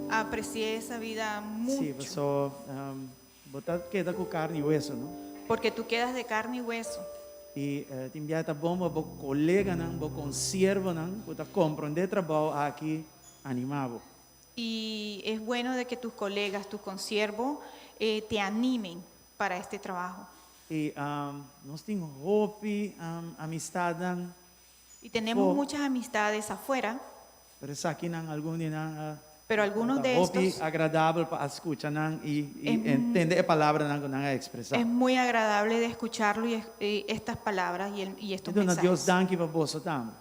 Aprecié esa vida mucho. Sí, paso um, bo ta keda ku karni i weso, no? Porque tú quedas de carne y hueso. I eh, tin bia ta bon pa bo koleganan, bo konsiervonan ku ta komprondé trabou aki animá bo. Y es bueno de que tus colegas, tus consiervos eh, te animen para este trabajo. I um, nos tin hopi um, amistatnan. Y tenemos Afó. muchas amistades afuera, Pero esakinan algun di nan a pero algunos ta de hopi estos agradabel pa a skucha nan i i Es entende e palabranan ku nan a ekspresá. es muy agradable de escucharlo y, es- y estas palabras y, el- y estos Mi ta duna Dios mensajes. danki pa boso tambe.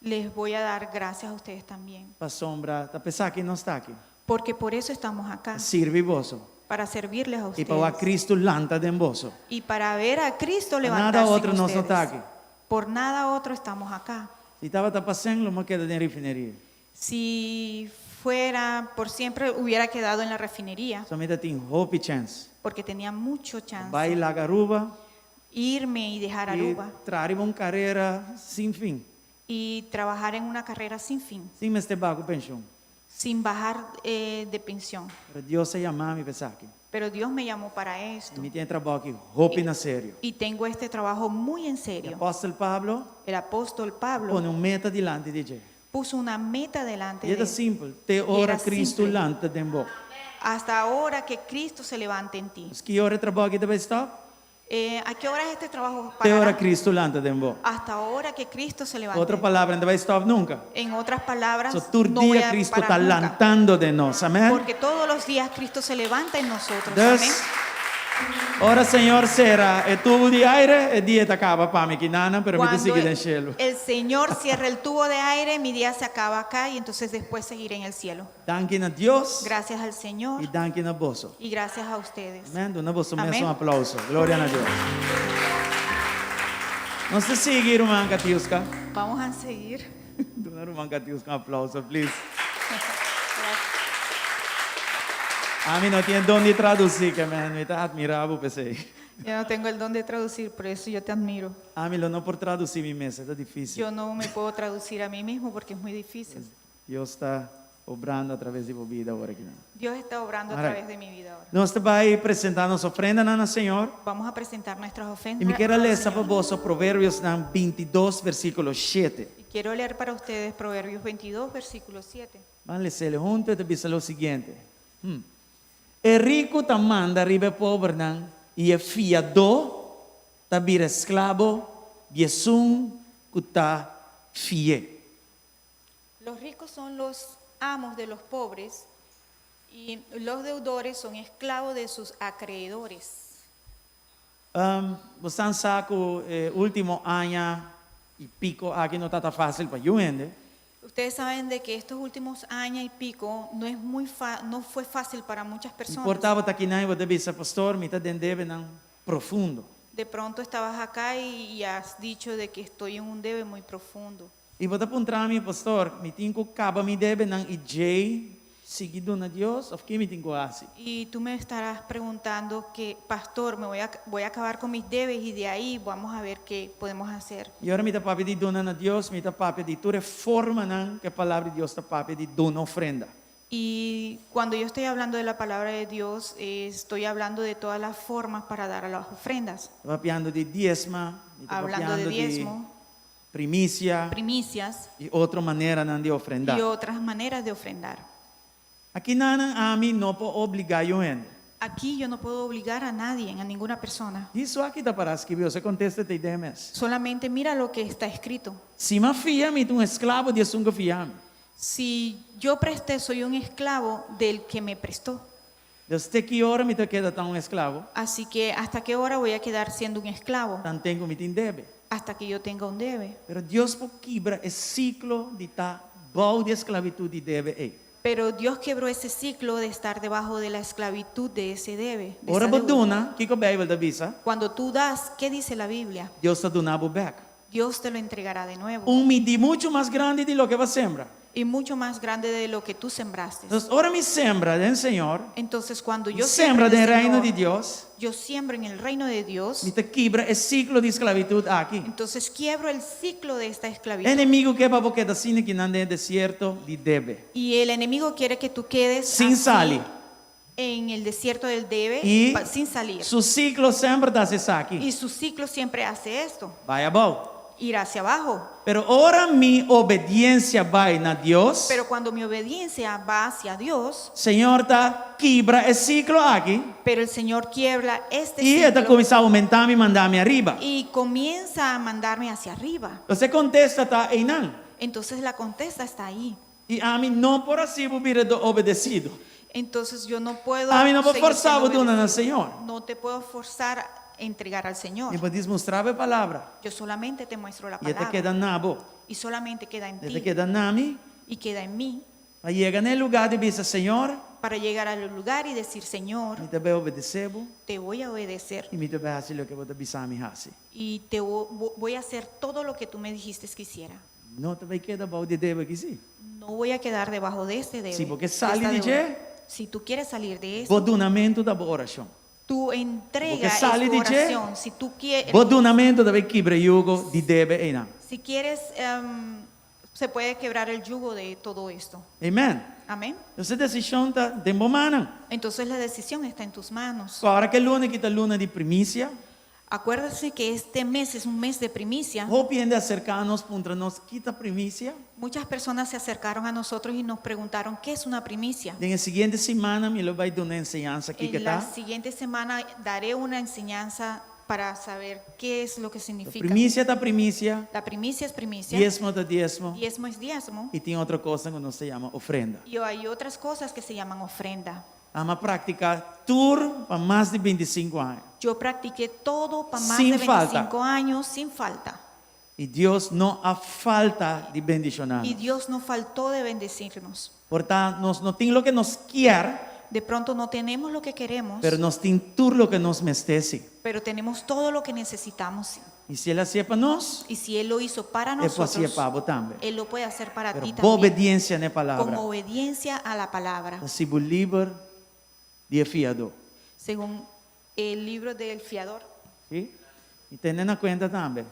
Les voy a dar gracias a ustedes también, Pasobra ta p'esaki nos ta aki. porque por eso estamos acá, Pa sirbi boso. para servirles a I pa wak ustedes Kristu lanta den boso. y para ver a Cristo Pa nada levantarse en otro nos no ta ustedes. aki. Por nada otro estamos acá. Si tabata pa sèn, lo m'a keda den refineria. Si fuera por siempre hubiera quedado en la refinería, So mi tatin hopi chèns. porque tenía mucho chance. Bai laga Aruba. Irme y dejar I Aruba traha riba un karera sin fin. y trabajar en una carrera sin fin, Sin mester baha ku penshon. sin bajar eh, de pensión. Pero Dios a yama mi p'esaki. Pero Dios me llamó para esto I mi tin e trabou aki hopi na serio. y tengo este trabajo muy en serio. Apòstel Pablo El apóstol Pablo pone un meta dilanti di dje. puso una meta delante I de ta él. simpel, te Y ora era Cristo simple. lanta den bo. Hasta ahora que Cristo se levante en ti. Pues ki ora e trabou aki ta bai stòp? Eh, ¿A qué hora es este trabajo Te parará? ora Cristo lanta den bo. Hasta ahora que Cristo se levante. Otro palabra, e n' ta bai stòp nunka. En otras palabras, So, tur no voy dia a Cristo parar ta nunca. lantando den nos. Amèn? Porque todos los días Cristo se levanta en nosotros. Dus, Amén. ora Señor sera e tubo di aire, e dia ta kaba pa mi kinan, pero mi ta Cuando sigui den shelu. el Señor cierra el tubo de aire, mi día se acaba acá y entonces después seguiré en el cielo. Danki na Dios Gracias al Señor i danki na boso. y gracias a ustedes. Amèn. Duna boso mes Amèn. un aplouso. Gloria na Dios. Nos ta sigui, ruman Katiuska. Vamos a seguir. Duna ruman Katiuska un aplouso, please. Ami no tin don di tradusí, ke men, mi ta atmirá bo p'esei. Yo no tengo el don de traducir, por eso yo te admiro. Ami lo no por tradusí mi mes, ta difísil. Yo no me puedo traducir a mí mismo porque es muy difícil. Dios ta obrando atraves di bo bida awor aki. Dios está obrando a Alright. través de mi vida ahora. Nos ta bai presentá nos ofrendanan na Señor. Vamos a presentar nuestras ofrendas. I mi ke al lesa pa Señor. boso Proverbiosnan 22, versíkulo 7. Y quiero leer para ustedes Proverbios 22, versículo 7. Ban les'é huntu, e ta bisa lo siguiente. Hmm. E riku ta manda riba e pobernan i e fiadó ta bira esklabo di esun ku ta fi'é. Los ricos son los amos de los pobres y los deudores son esclavos de sus acreedores. Um, boso sa ku e último aña i piko aki no tabata fásil pa niun hende. Ustedes saben de que estos últimos años y pico no, es muy fa- no fue fácil para muchas personas. Por ta bo ta akinan i bo ta bisa, pastor, mi ta den debenan profundo. De pronto estabas acá y, y has dicho de que estoy en un debe muy profundo. I bo ta puntra mi, pastor, mi tin ku kaba mi debenan i djei sigui duna Dios, òf ki mi tin ku hasi? Y tú me estarás preguntando que, pastor, me voy a, voy a acabar con mis debes y de ahí vamos a ver qué podemos hacer. I ora mi ta papia di duna na Dios, mi ta papia di tur e formanan ku e Palabra di Dios ta papia di duna ofrenda. Y cuando yo estoy hablando de la palabra de Dios, eh, estoy hablando de todas las formas para dar a las ofrendas. Ta papiando di diesma, mi ta Hablando de papiando di diezmo, primisia primicias i otro maneranan di ofrendá. y otras maneras de ofrendar. Akinan ami no por obligá niun hende. Aquí yo no puedo obligar a nadie, a ninguna persona. Djis wak kiko ta pará skibí, e kontesta t'ei den mes. Solamente mira lo que está escrito. Si m'a fia, mi ta un esklabo di esun ku a fia mi. Si yo presté, soy un esclavo del que me prestó. Dus te ki ora mi ta keda ta un esklabo? Así que ¿hasta qué hora voy a quedar siendo un esclavo? Tanten ku mi tin debe. Hasta que yo tenga un debe. Pero Dios por kibra e siklo di ta bou di esklabitut di debe ei. Pero Dios quebró ese ciclo de estar debajo de la esclavitud de ese debe. De Ora esa bo deuda. duna, kiko Beibel ta bisa? Cuando tú das, ¿qué dice la Biblia? Dios ta duna bo bèk. Dios te lo entregará de nuevo. Un midí muchu mas grandi di loke bo a sembra. Y mucho más grande de lo que tú sembraste. Entonces, ora mi sembra den Señor, Entonces, cuando mi yo siembro sembra en el den Reino Señor, di Dios, yo siembro en el reino de Dios, mi ta kibra e siklo di sklabitut aki. entonces quiebro el ciclo de esta esclavitud. Enemigu ke pa bo keda asina kinan den e desierto di debe. Y el enemigo quiere que tú quedes Sin así sali. en el desierto del debe, I pa- sin salir. su siklo semper ta hasi esaki. Y su ciclo siempre hace esto, Bai abou. ir hacia abajo. Pero ora mi obediensia bai na Dios, Pero cuando mi obediencia va hacia Dios, Señor ta kibra e siklo aki pero el Señor quiebra este i e ta ciclo kuminsá oumentá mi, mandá mi ariba. y comienza a mandarme hacia arriba. Entonces e kontesta ta einan. Entonces la contesta está ahí. I ami no por hasi bo bira do obedesido. Entonces yo no puedo Ami no por seguir forsá siendo bo duna na obedecido. Señor. No te puedo forzar a entregar al Señor. Mi por djis mustra bo e palabra. Yo solamente te muestro la I e ta palabra. keda na bo. Y solamente queda en E ta ti. keda na mi. Y queda en mí. Pa yega na e lugá di bisa, Señor, Para llegar al lugar y decir, Señor, mi ta bai obedesé bo. te voy a obedecer. I mi ta bai hasi loke bo ta bisa mi hasi. Y te voy a hacer todo lo que tú me dijiste que hiciera. No ta bai keda bou di debe aki si. No voy a quedar debajo de este debe. Si bo ke de sali esta di deuda. dje, Si tú quieres salir de bo esto, dunamentu ta bo orashon. tu Bo ke entrega es sali tu di dje, oración. Si tú quieres, bo dunamentu ta bai kibra e yugo di debe einan. si quieres, se puede quebrar el yugo de todo esto. Amen. Amén. Entonces e desishon ta den bo mannan. Entonces la decisión está en tus manos. Ora ku e luna aki ta luna di primisia. Acuérdese que este mes es un mes de primicia. Hopi hende a aserká nos puntra nos ki ta primisia. Muchas personas se acercaron a nosotros y nos preguntaron qué es una primicia. Den e siguiente simana mi lo bai duna enseñansa kiko En la ta. siguiente semana daré una enseñanza para saber qué es lo que significa. Primisia ta primisia. La primicia es primicia. Diesmo ta diesmo. Diezmo es diezmo. I tin otro kosnan ku nos ta yama ofrenda. Y hay otras cosas que se llaman ofrenda. Ami a praktiká tur pa mas di bintisinku aña. Yo practiqué todo pa más Sin de falta. 25 años sin falta. I Dios no a falta di bendishoná Y nos. Dios no faltó de bendecirnos. Por ta nos no tin loke nos kier, De pronto no tenemos lo que queremos, pero nos tin tur loke nos mester si. pero tenemos todo lo que necesitamos. I si El hasié pa nos, Y si Él lo hizo para E por hasié nosotros, pa bo tambe. Él lo puede hacer para Pero ti bo también. obediencia na e Con palabra obediencia a la palabra. ta hasi bo liber di e fiadó. Según el libro del fiador. Sí? I tene na kuenta tambe.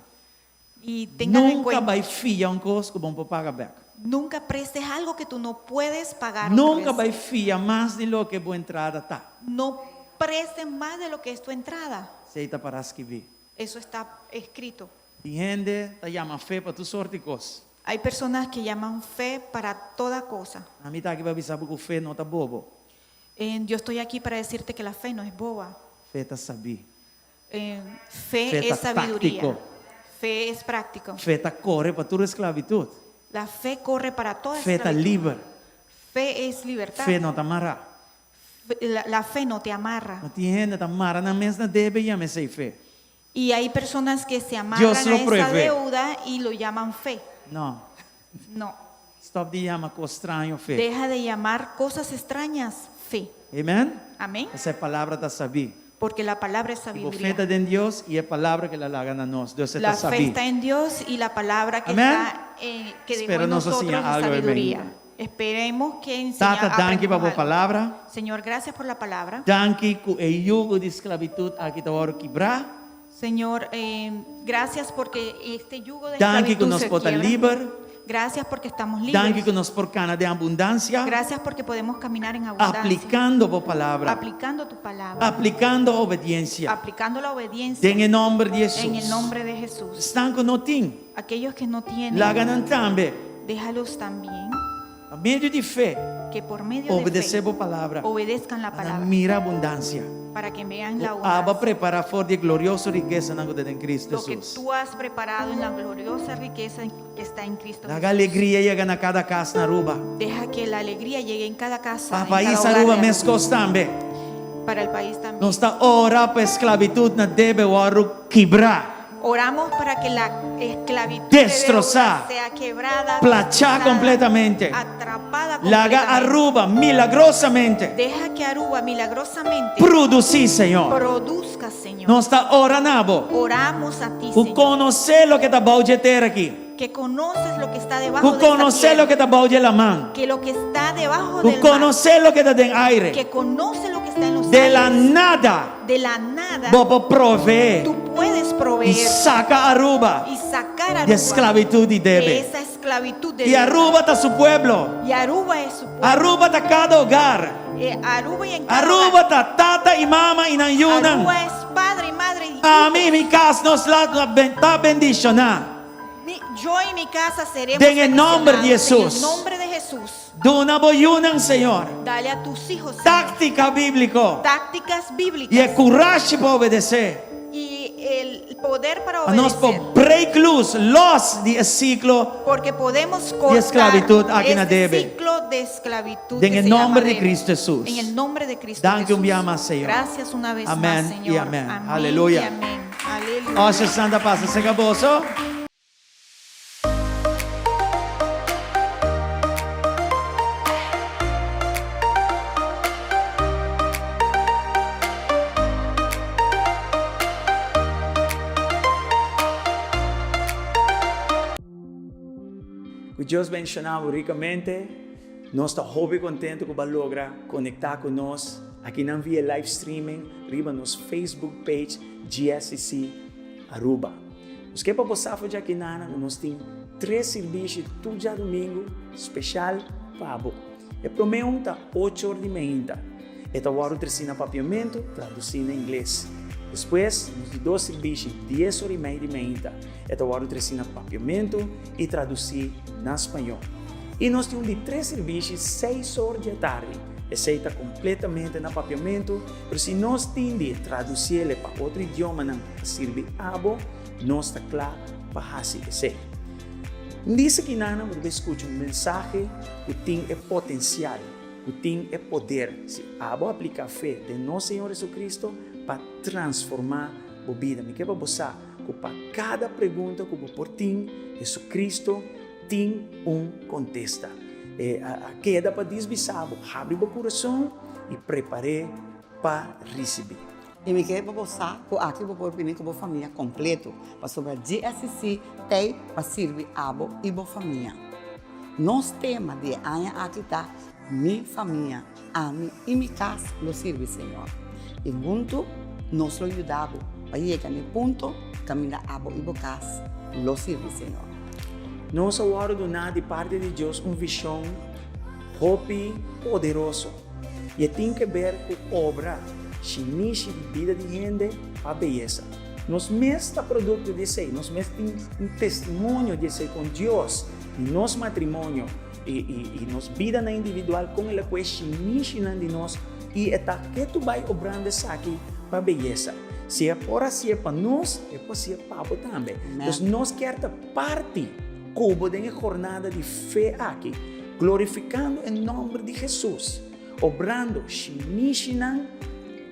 Y tengan en Nunka cuenta, bai fia un kos ku bo no por paga bèk. nunca prestes algo que tú no puedes pagar otra Nunka vez. bai fia mas di loke bo entrada ta. No prestes más de lo que es tu entrada. Esei ta para skibí. Eso está escrito. Tin hende ta yama fe pa tur sorti kos. Hay personas que llaman fe para toda cosa. Ami ta aki pa bisa bo ku fe no ta bobo. Eh, yo estoy aquí para decirte que la fe no es boba. Fe ta sabí. Eh, fe Fe ta es sabiduría. táctico. Fe es práctico. Fe ta kore pa tur esklabitut. La fe corre para toda Fe ta esclavitud. liber. Fe es libertad. Fe no ta mará. Fe, la, la fe no te amarra. No tin hende ta mara nan mes na debe i yama esei fe. Y hay personas que se amarran Dios a lo esa provee. deuda y lo llaman fe. No. No. Stop di yama kos straño fe. Deja de llamar cosas extrañas fe. Amen? Amén. Esa e palabra ta sabí. Porque la palabra es I bo fe sabiduría. ta den Dios i e palabra ku el a laga na nos. Dios e ta La fe sabí. está en Dios y la palabra que Amén. está en, que dejó Espero en nos nosotros enseña es algo, sabiduría. amén. Esperemos que enseña, Tata, danki pa aprendamos bo algo. palabra. Señor, gracias por la palabra. Danki ku e yugo di sklabitut aki ta wòrdu kibrá. Señor, eh, gracias porque este yugo de Danki ku esclavitud nos se por ta quiebra. liber. Gracias porque estamos libres. Danki ku nos por kana den abundansia. Gracias porque podemos caminar en abundancia. Aplikando bo palabra. Aplicando tu palabra. Aplikando obediensia. Aplicando la obediencia. Den e nòmber di Hesus. En el nombre de Jesús. Esnan ku no tin. Aquellos que no tienen. Laga nan tambe. Déjalos también. Pa medio di fe. Que por medio de Obedesé fe bo palabra. obedezcan la Pa nan palabra. mira abundansia. Para que vean la Ku abo abundancia. prepará for di e glorioso rikesanan ku ta den Cristo Lo que Hesus. tú has preparado en la gloriosa riqueza que está en Cristo Laga Jesús. alegria yega na kada kas na Aruba. Deja que la alegría llegue en cada casa. Pa en pais cada hogar Aruba de meskos Aruba. tambe. Para el país también. Nos ta ora pa esklabitut na debe wòrdu kibrá. Oramos para que la esclavitud de Destrosá. deuda sea quebrada, Plachá destrozada, kompletamente. atrapada Laga completamente. Aruba milagrosamente Deja que Aruba milagrosamente produsí, Señor. produzca, Señor. Nos ta ora na bo. Oramos a ti, Ku Señor, konosé loke ta bou dje tera aki. que conoces lo que está debajo Ku de esta konosé tierra, loke ta bou dje laman. que lo que está debajo Ku del mar, konosé loke ta den aire. que conoce lo que está en los De la aires. nada De la nada, bo por proveé tú puedes i proveer saka Aruba y sacar a di Aruba esklabitut di de debe. esa esclavitud de I deuda. Aruba ta su pueblo. Y Aruba es su pueblo. Aruba ta kada hogar. Eh, Aruba y en cada Aruba hogar. ta tata i mama i nan yunan. Aruba es padre y madre y Ami hijos. i mi kas nos la ta bendishoná. Mi- yo y mi casa seremos Den e nomber di bendicionados en Hesus. el nombre de Jesús. Duna bo yunan, Señor. Dale a tus hijos, Señor, Táktika bíbliko. tácticas bíblicas I e kurashi pa obedesé. y el poder para Pa nos obedecer. por break loose, los di e siklo Porque podemos di cortar esklabitut aki na este debe. ciclo de esclavitud Den que e se llama nomber di debe. Cristo Hesus. En el nombre de Cristo Danki un Jesús. bia mas, Señor. Gracias una vez Amén más, y Señor. amén. Amén Aleluya. y amén. Aleluya. Osher Santa pasa serka boso. Ku Dios benshoná bo rikamente. Nos ta hopi kontentu ku bo a logra konektá ku nos akinan via live streaming riba nos Facebook page GSCC Aruba. Nos ke pa bo sa for djakinana ku nos tin tres sirbishi tur djadumingu speshal pa bo. E promé un ta ocho or di meinta. E ta wòrdu tresí na papiamentu, tradusí na ingles. Despues, nos di dos sirbishi dies or i mei di meinta. E ta wòrdu tresí na papiamentu i tradusí na spañó. I nos tin un di tres sirbishi seis or di atardi. Esei ta kompletamente na papiamentu, pero si nos tin di tradusiel pa otro idiomanan pa sirbi abo, nos ta kla pa hasi esei. Un di esakinanan bo ta bai skucha un mensahe ku tin e potensial, ku tin e poder, si abo apliká fe den nos Señor Jesucristo, pa transformá bo bida. Mi ke pa bo sa ku pa kada pregunta ku bo por tin, Jesucristo tin un kontesta. E a keda pa disbisá bo, habri bo kurason i prepar'é pa risibí. I mi ke pa bo sa ku aki bo por bini ku bo famia kompleto, pasobra GSCC t'ei pa sirbi abo i bo famia. Nos tema di e aña aki ta Mi famia, ami i mi kas lo sirbi Señor. I huntu nos lo yuda bo pa yega n'e punto kaminda abo i bo kas lo sirbi Señor. Nos a wòrdu duná di parti di Dios un vishon hopi poderoso i e tin ke ber ku obra shinishi di bida di hende pa beyesa. Nos mes ta produkto di esei, nos mes tin un testimonio di esei kon Dios di nos matrimonio i nos bidanan individual kon el a kue shinishinan di nos i e ta ketu bai obrando esaki pa beyesa. Si e por hasié pa nos, e por hasié pa bo tambe. Dus nos kier ta parti ku bo den e jornada di fe aki, glorifikando e nòmber di Hesus, obrando shinishinan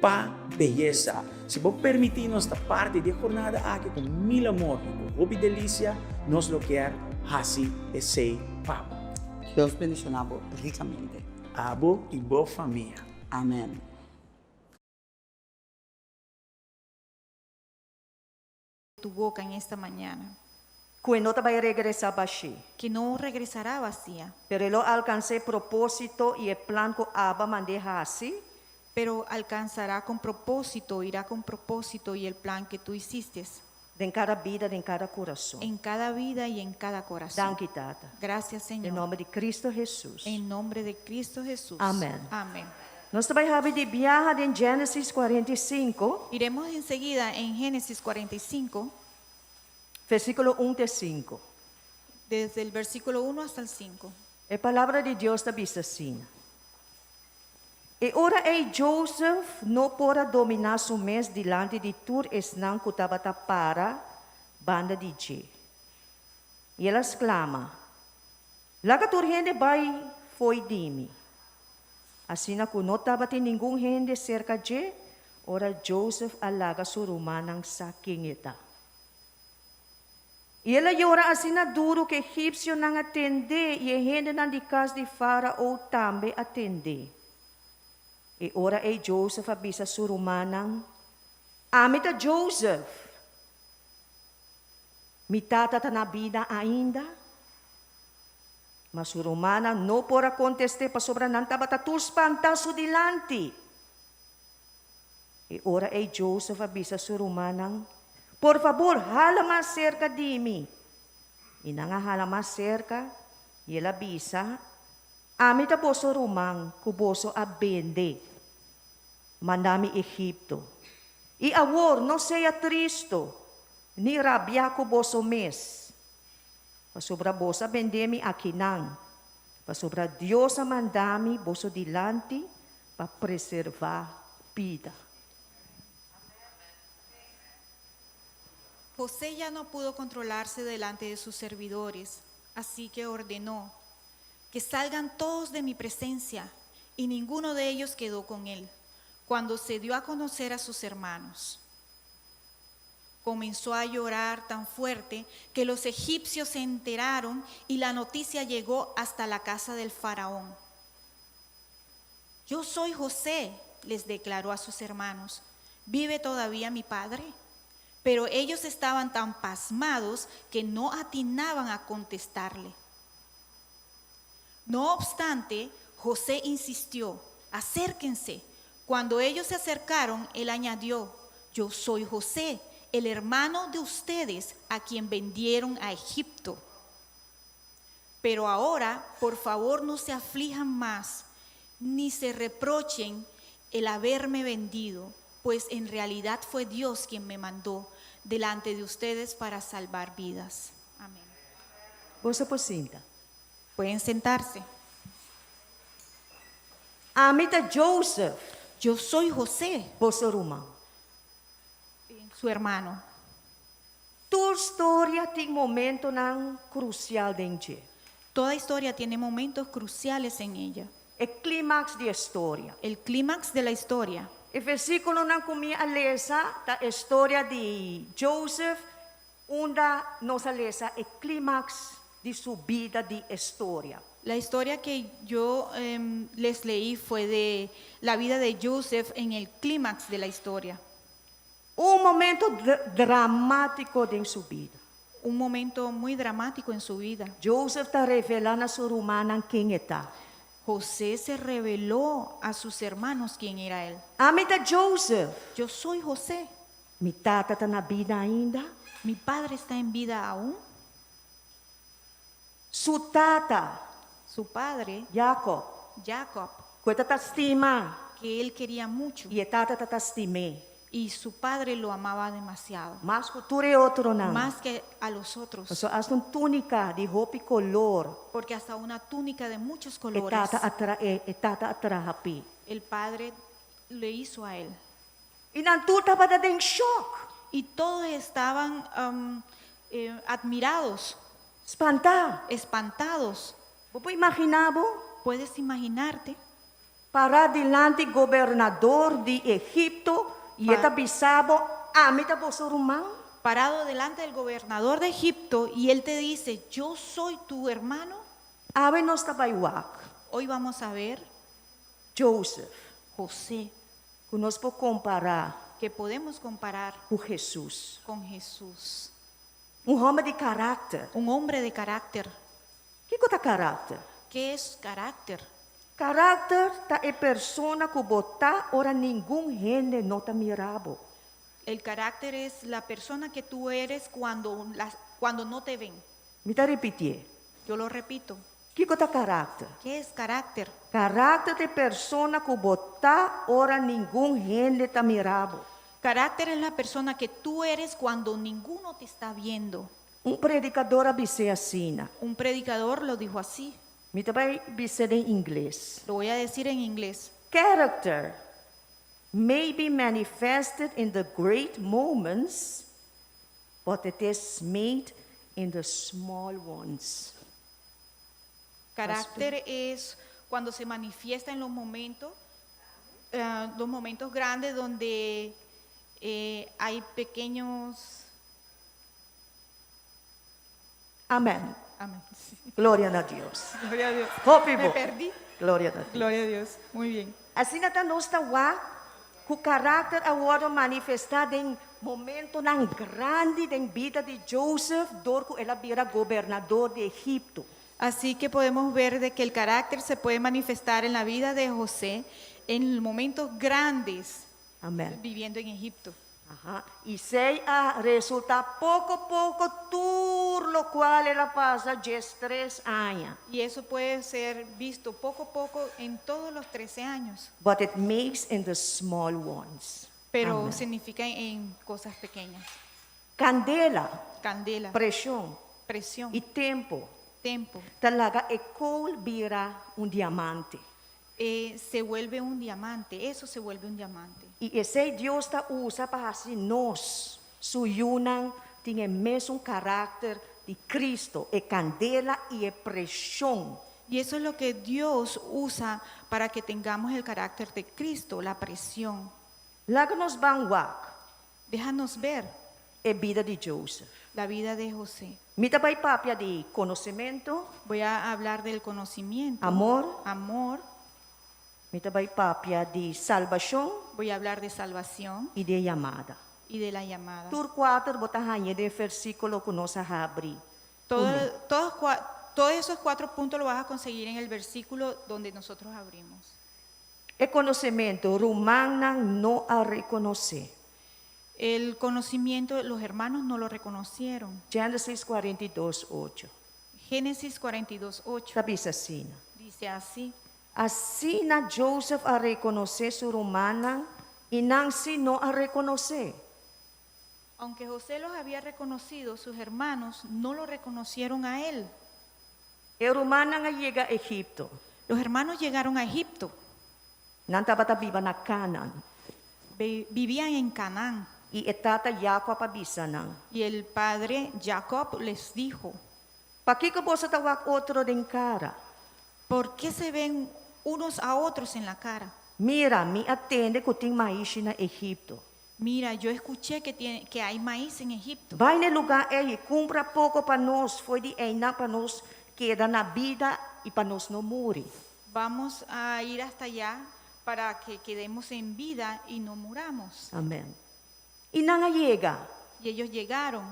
pa beyesa. Si bo permití nos ta parti di e jornada aki ku mil amor i ku hopi delisia, nos lo kier hasi esei pa bo. Dios bendiciona bo ricamente. Abo i bo famia. Amen. Tu boca en esta mañana. Ku e no ta bai regresá bashí. Que no regresará vacía. Pero e lo alkansá e propósito i e plan ku Abba mand'é hasi. Pero alcanzará con propósito, irá con propósito y el plan que tú hiciste. Den kada bida, den kada kurason. En cada vida y en cada corazón. Danki, Tata. Gracias, Señor. Den nòmber di Cristo Hesus. En nombre de Cristo Jesús. Amén. Amén. Nos ta bai habri di biaha den Génesis 45. Iremos enseguida en Génesis 45. Versíkulo un te sinku. Desde el versículo uno hasta el cinco. E palabra di Dios ta bisa asina, E ora ei Josef no por a dominá su mes dilanti di tur esnan ku tabata para banda di dje. I el a sklama, Laga tur hende bai fo'i di mi. Asina ku no tabatin ningun hende serka dje ora Josef a laga su rumannan sa ken e ta. I el a yora asina duru ku e egipsionan a tend'é i e hendenan di kas di Fárao tambe a tend'é. E ora ei Josef a bisa su rumannan, Ami ta Josef! Mi tata ta na bida ainda? Ma su rumannan no por a kontest'é pasobra nan tabata tur spantá su dilanti. E ora ei Josef a bisa su rumannan, Por fabor, hala mas serka di mi. I nan a hala mas serka, i el a bisa, Ami ta boso ruman ku boso a bende manda mi Egipto. I awor no sea tristu ni rabiá ku boso mes, pasobra boso a bende mi akinan, pasobra Dios a manda mi boso dilanti pa preservá bida. José ya no pudo controlarse delante de sus servidores, así que ordenó, Que salgan todos de mi presencia, y ninguno de ellos quedó con él, cuando se dio a conocer a sus hermanos. Comenzó a llorar tan fuerte que los egipcios se enteraron y la noticia llegó hasta la casa del faraón. Yo soy José, les declaró a sus hermanos. ¿Vive todavía mi padre? Pero ellos estaban tan pasmados que no atinaban a contestarle. No obstante, José insistió, acérquense. Cuando ellos se acercaron, él añadió, yo soy José, el hermano de ustedes a quien vendieron a Egipto. Pero ahora, por favor, no se aflijan más, ni se reprochen el haberme vendido, pues en realidad fue Dios quien me mandó delante de ustedes para salvar vidas. Amén. Boso por sinta. Pueden sentarse. Ami ta Josef. Yo soy José. Boso ruman. Su hermano. Tur storia tin momentonan krusial den dje. Toda historia tiene momentos cruciales en ella. E klímaks di e storia. El clímax de la historia. E versíkulonan ku mi a lesa ta e storia di Josef unda nos a lesa e klímaks di su bida di e storia. La historia que yo les leí fue de la vida de Joseph en el clímax de la historia. Un momento dramátiko den su bida. Un momento muy dramático en su vida. Josef ta revelá na su rumannan ken e ta. José se reveló a sus hermanos quién era él. Ami ta Josef. Yo soy José. Mi tata ta na bida ainda? Mi padre está en vida aún? Su tata. Su padre. Jacob. Jacob. Ku e tabata stima. Que él quería mucho. I e tata tabata stim'é. Y su padre lo amaba demasiado. Mas ku tur e otronan. Más que a los otros. Pasobra asta un túnika di hopi kolor. Porque hasta una túnica de muchos E colores. tata a tra e tata a traha p'e. El padre le hizo a él. I nan tur tabata den shòk. Y todos estaban admirados. Spantá. Espantados. Bo por imaginá bo? Puedes imaginarte? Pará dilanti gobernador di Egipto i e ta bisa bo, Ami ta boso ruman? Parado delante del gobernador de Egipto y él te dice, Yo soy tu hermano? Awe nos ta bai wak. Hoy vamos a ver. Josef. José. Ku nos por kompará. Que podemos comparar. Ku Hesus. Con Jesús. Un hòmber di karakter. Un hombre de carácter. Kiko ta karakter? Qué es carácter? Karakter ta e persona ku bo ta ora ningun hende no ta mira bo. El carácter es la persona que tú eres cuando las cuando no te ven. Mi ta ripitié. Yo lo repito. Kiko ta karakter? Qué es carácter? Karakter ta e persona ku bo ta ora ningun hende ta mira bo. Carácter es la persona que tú eres cuando ninguno te está viendo. Un predikador a bis'é asina. Un predicador lo dijo así. Mi ta bai bis'é den ingles. Lo voy a decir en inglés. Character may be manifested in the great moments, but it is made in the small ones. Carácter es cuando se manifiesta en los momentos, eh, los momentos grandes donde eh, hay pequeños. Amèn. Amén. Sí. Gloria na Dios. Gloria a Dios. Hopi Me bon. perdí. Gloria na Dios. Gloria a Dios. Muy bien. Asina ta nos ta wak ku karakter a wòrdu manifestá den momentonan grandi den bida di Joseph dor ku el a bira gobernador di Egipto. Así que podemos ver de que el carácter se puede manifestar en la vida de José en momentos grandes Amèn. viviendo en Egipto. Aha. I esei a resultá poko poko tur lokual el a pasa 13 aña. Y eso puede ser visto poco a poco en todos los 13 años, But it makes in the small ones. pero Amèn. significa en cosas pequeñas. Kandela, Candela, preshon presión, i tempu tempo. ta laga e kool bira un diamante. Se vuelve un diamante, eso se vuelve un diamante. I esei Dios ta usa pa hasi nos, su yunan, tin e mesun karakter di Cristo, e kandela i e preshon. Y eso es lo que Dios usa para que tengamos el carácter de Cristo, la presión. Laga nos ban wak Déjanos ver e bida di Joseph. la vida de José. Mi ta bai papia di konosementu, Voy a hablar del conocimiento, amor, amor, mi ta bai papia di salbashon voy a hablar de salvación i di yamada. y de la llamada. Tur kuater bo ta haña den versíkulo ku nos a habri. Todos esos cuatro puntos lo vas a conseguir en el versículo donde nosotros abrimos. E konosementu, rumannan no a rekonosé. El conocimiento, los hermanos no lo reconocieron. Génesis 42, 8. Génesis 42, 8 Ta bisa asina. dice así. Asina Joseph a rekonosé su rumannan i nan sí no a rekonos'é. Aunque José los había reconocido, sus hermanos no lo reconocieron a él. E rumannan a yega Egipto. Los hermanos llegaron a Egipto, Nan tabata biba na Canaan. Vivían en Canaán. I e tata Jacob a bisa nan. Y el padre Jacob les dijo, Pakiko boso ta wak otro den kara? ¿por qué se ven unos a otros en la cara? Mira, mi a tende ku tin maishi na Egipto. Mira, yo escuché que hay maíz en Egipto. Bai na e lugá ei, kumpra poko pa nos, for di einan pa nos keda na bida i pa nos no muri. Vamos a ir hasta allá para que quedemos en vida y no muramos. Amèn. I nan a yega. Y ellos llegaron.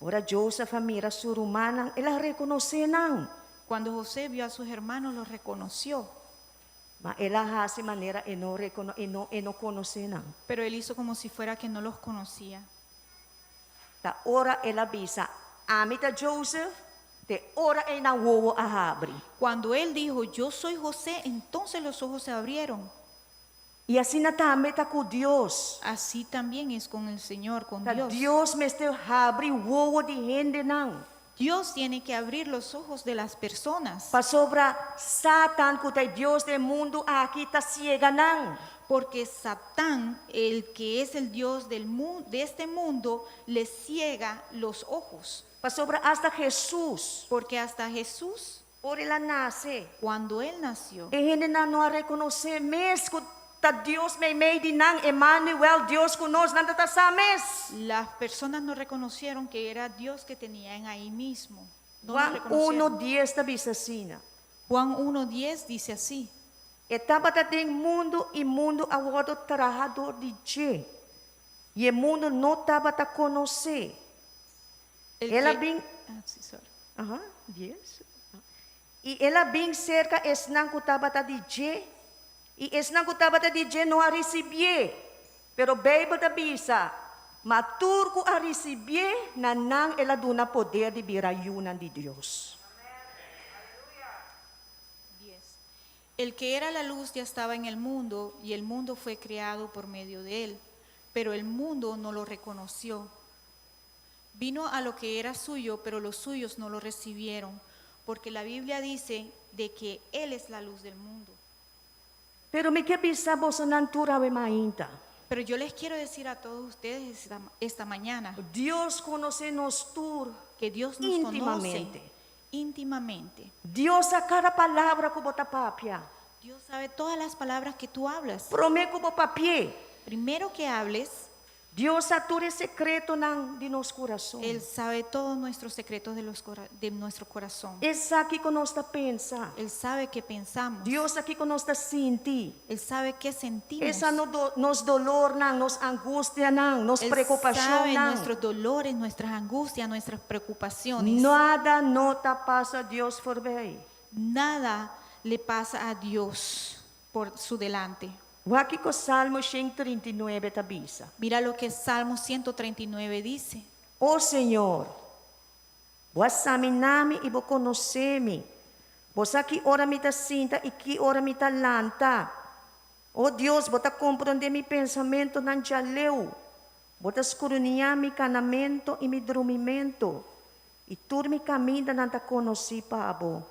Ora Joseph a mira su rumannan, el a rekonosé nan. Cuando José vio a sus hermanos, los reconoció. Ma el a hasi manera e no rekono, e no konosé nan. Pero él hizo como si fuera que no los conocía. Ta ora el a bisa, ami ta Joseph, te ora ei nan wowo a habri. Cuando él dijo, yo soy José, entonces los ojos se abrieron. I asina tambe ta ku Dios. Así también es con el Señor, con Ta Dios. Dios mester habri wowo di hendenan. Dios tiene que abrir los ojos de las personas. Pasobra Satan ku ta e dios di e mundu aki ta siega nan. Porque Satán, el que es el Dios de este mundo, le ciega los ojos. Pasobra hasta Jesus. Porque hasta Jesús, Ora el a nase. cuando él nació, E hendenan no a rekonosé mes ku ta Dios meimei di nan, Emmanuel, Dios ku nos, nan no tabata sa mes. las personas no reconocieron que era Dios que tenían ahí mismo. No lo Juan reconocieron. 1:10 ta bisa asina. Juan 1.10 dice así. E tabata den mundu i mundu a wòrdu trahá dor di dje. I e mundu no tabata konos'é. El El a que- bin Ah, sí, sorry. Aha, 10. I el a bin serka esnan ku tabata di dje. I esnan ku tabata di dje no a risibié. Pero Beibel ta bisa, ma tur ku a risibié, na nan el a duna poder di bira yunan di Dios. 10. El que era la luz ya estaba en el mundo y el mundo fue creado por medio de él, pero el mundo no lo reconoció. Vino a lo que era suyo, pero los suyos no lo recibieron, porque la Biblia dice de que él es la luz del mundo. Pero mi ke bisa bosonan tur awe mainta. Pero yo les quiero decir a todos ustedes esta mañana Dios konosé nos tur que Dios nos íntimamente. conoce íntimamente. Dios sa kada palabra ku bo ta papia. Dios sabe todas las palabras que tú hablas. Promé ku bo papi'é. Primero que hables, Dios sa tur e sekretonan di nos kurason. Él sabe todos nuestros secretos de, los cora- de nuestro corazón. E sa kiko nos ta pensa. Él sabe qué pensamos. Dios sa kiko nos ta sinti. Él sabe qué sentimos. E sa no do, nos dolornan, nos angustianan, nos Él sabe preokupashonnan. nuestros dolores, nuestras angustias, nuestras preocupaciones. Nada no ta pasa Dios forbij. Nada le pasa a Dios por su delante. Wak kiko Salmo 139 ta bisa. Mira lo que Salmo 139 dice. O Señor, Bo a saminá mi i Bo konosé mi. Bo sa ki ora mi ta sinta i ki ora mi ta lanta. O Dios, Bo ta komprondé mi pensamentunan djaleu. Bo ta skruniá mi kanamentu i mi drumimentu, i tur mi kamindanan ta konosí pa Bo.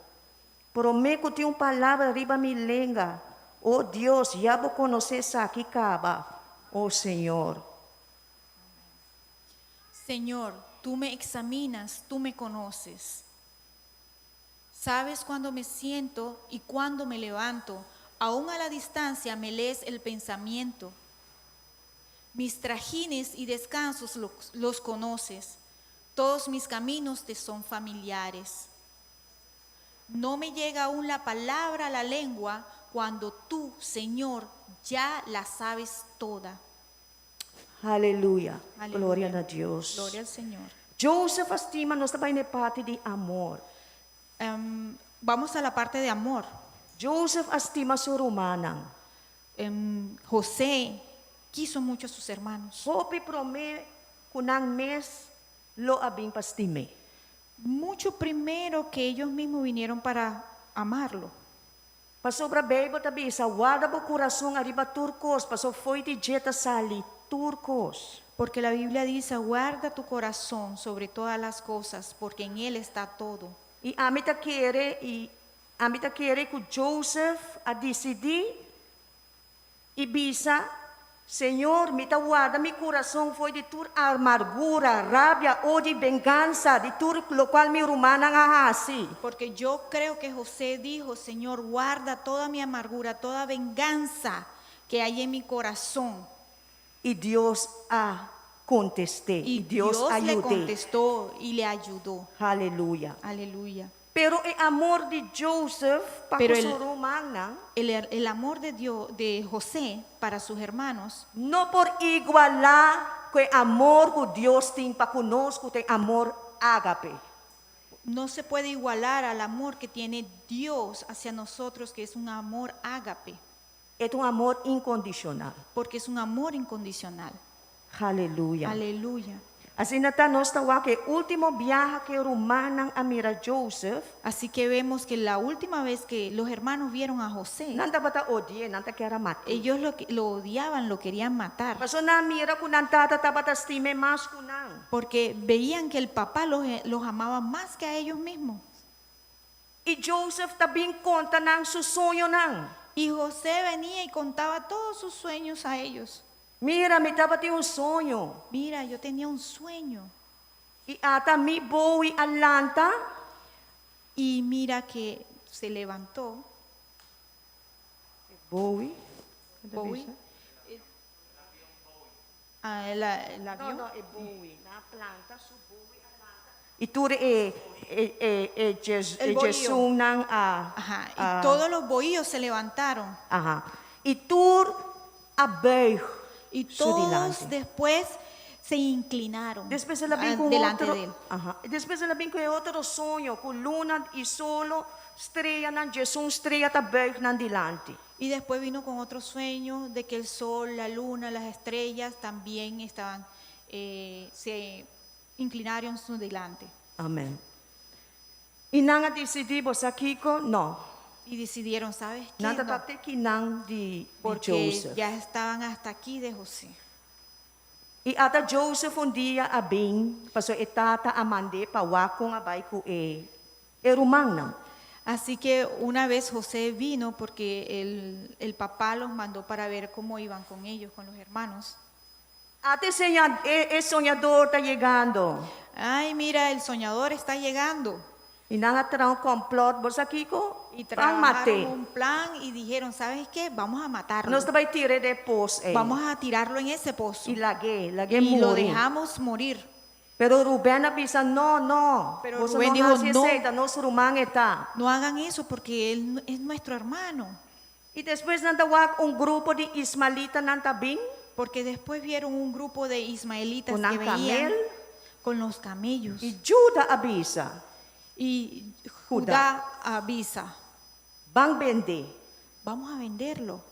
Promé ku tin un palabra riba mi lenga, o Dios, ya Bo konosé esaki kaba, o Señor. Señor, tú me examinas, tú me conoces. Sabes cuándo me siento y cuándo me levanto. Aún a la distancia me lees el pensamiento. Mis trajines y descansos los, los conoces. Todos mis caminos te son familiares. No me llega aún la palabra a la lengua cuando tú, Señor, ya la sabes toda. Aleluya. Aleluya. Gloria na Dios. Gloria al Señor. Joseph a stima, nos ta bai na e parti di amor. Em, vamos a la parte de amor. Joseph a stima su rumannan. Em, José quiso mucho a sus hermanos. Hopi promé ku nan mes lo a bin pa stim'é. Mucho primero que ellos mismos vinieron para amarlo. Pasobra Beibel ta bisa, Warda bo kurason ariba tur kos, paso fo'i di dje ta sali tur kos. Porque la Biblia dice, guarda tu corazón sobre todas las cosas, porque en él está todo. I ami ta kere i ami ta kere ku Joseph a disidí I bisa, Señor, mi ta warda mi kurason fo'i di tur amargura, rabia, odio i bengansa di tur lokual mi rumannan a hasi. Porque yo creo que José dijo, Señor, guarda toda mi amargura, toda venganza que hay en mi corazón. I Dios a kontest'é, i Y Dios Dios a le yud'é. contestó y le ayudó. Aleluya. Aleluya. Pero e amor di Joseph pa Pero ku el- su rumannan El, el amor de Dios, de José para sus hermanos, no por igualá ku e amor ku Dios tin pa ku nos, ku ta e amor ágape. no se puede igualar al amor que tiene Dios hacia nosotros, que es un amor ágape, E ta un amor inkondishonal. porque es un amor incondicional. Aleluya. Aleluya. Asina ta nos ta wak e último biaha ku e rumannan a mira Joseph. Así que vemos que la última vez que los hermanos vieron a José, Nan tabata odi'é, nan ta kier a mat'é. ellos lo, lo odiaban, lo querían matar, Paso nan a mira ku nan tata tabata stim'é mas ku nan. porque veían que el papá los, los amaba más que a ellos mismos. I Joseph ta bin konta nan su soñonan. Y José venía y contaba todos sus sueños a ellos. Mira, mi tabatin un soño. Mira, yo tenía un sueño. I ata mi boi a lanta. Y mira que se levantó. Boi? Boi. Ah, el, el avión. No, no, e boi. Nan a planta su boi a lanta. I tur e e e e jes, El e bohío. djesunnan a Ajá, y a todos los bohíos se levantaron. Aha. I tur a buig Y su todos dilanti. después se inclinaron Despues el a bin ah, ku delante otro de él. Aha. Despues el a bin ku e otro soño, ku luna i solo, streanan, djesun strea ta buig nan dilanti. Y después vino con otro sueño de que el sol, la luna, las estrellas también estaban, eh, se inclinaron su delante. Amen. I nan a disidí, bo sa kiko? No. Y decidieron, ¿sabes qué? Nan ta No, te akinan di, di porque Joseph. ya estaban hasta aquí de José. I ata Joseph un dia a bin, paso e tata a mand'é pa wak kon a bai ku e e rumannan. Así que una vez José vino porque el, el papá los mandó para ver cómo iban con ellos, con los hermanos. Ata e seña, e, e soñador ta yegando. Ay, mira, el soñador está llegando. I nan a traha un kòmplòt, bo sa kiko? Y Ban mat'é. trabajaron un plan y dijeron, ¿sabes qué? Vamos a matarlo. Nos ta bai tir'é den e pos ei. Vamos a tirarlo en ese pozo. I lag'é, lag'é Y lo muri. dejamos morir. Pero Ruben a bisa, No, no, Pero boso Rubén no dijo, hasi no. esei, ta nos ruman e ta. No hagan eso porque él es nuestro hermano. I despues nan ta wak un grupo di ismaelitanan ta bin. Porque después vieron un grupo de ismaelitas Ku nan que venían kamel. con los camellos. I Juda a bisa. Y Judá. Judá avisa, Ban bend'é. vamos a venderlo.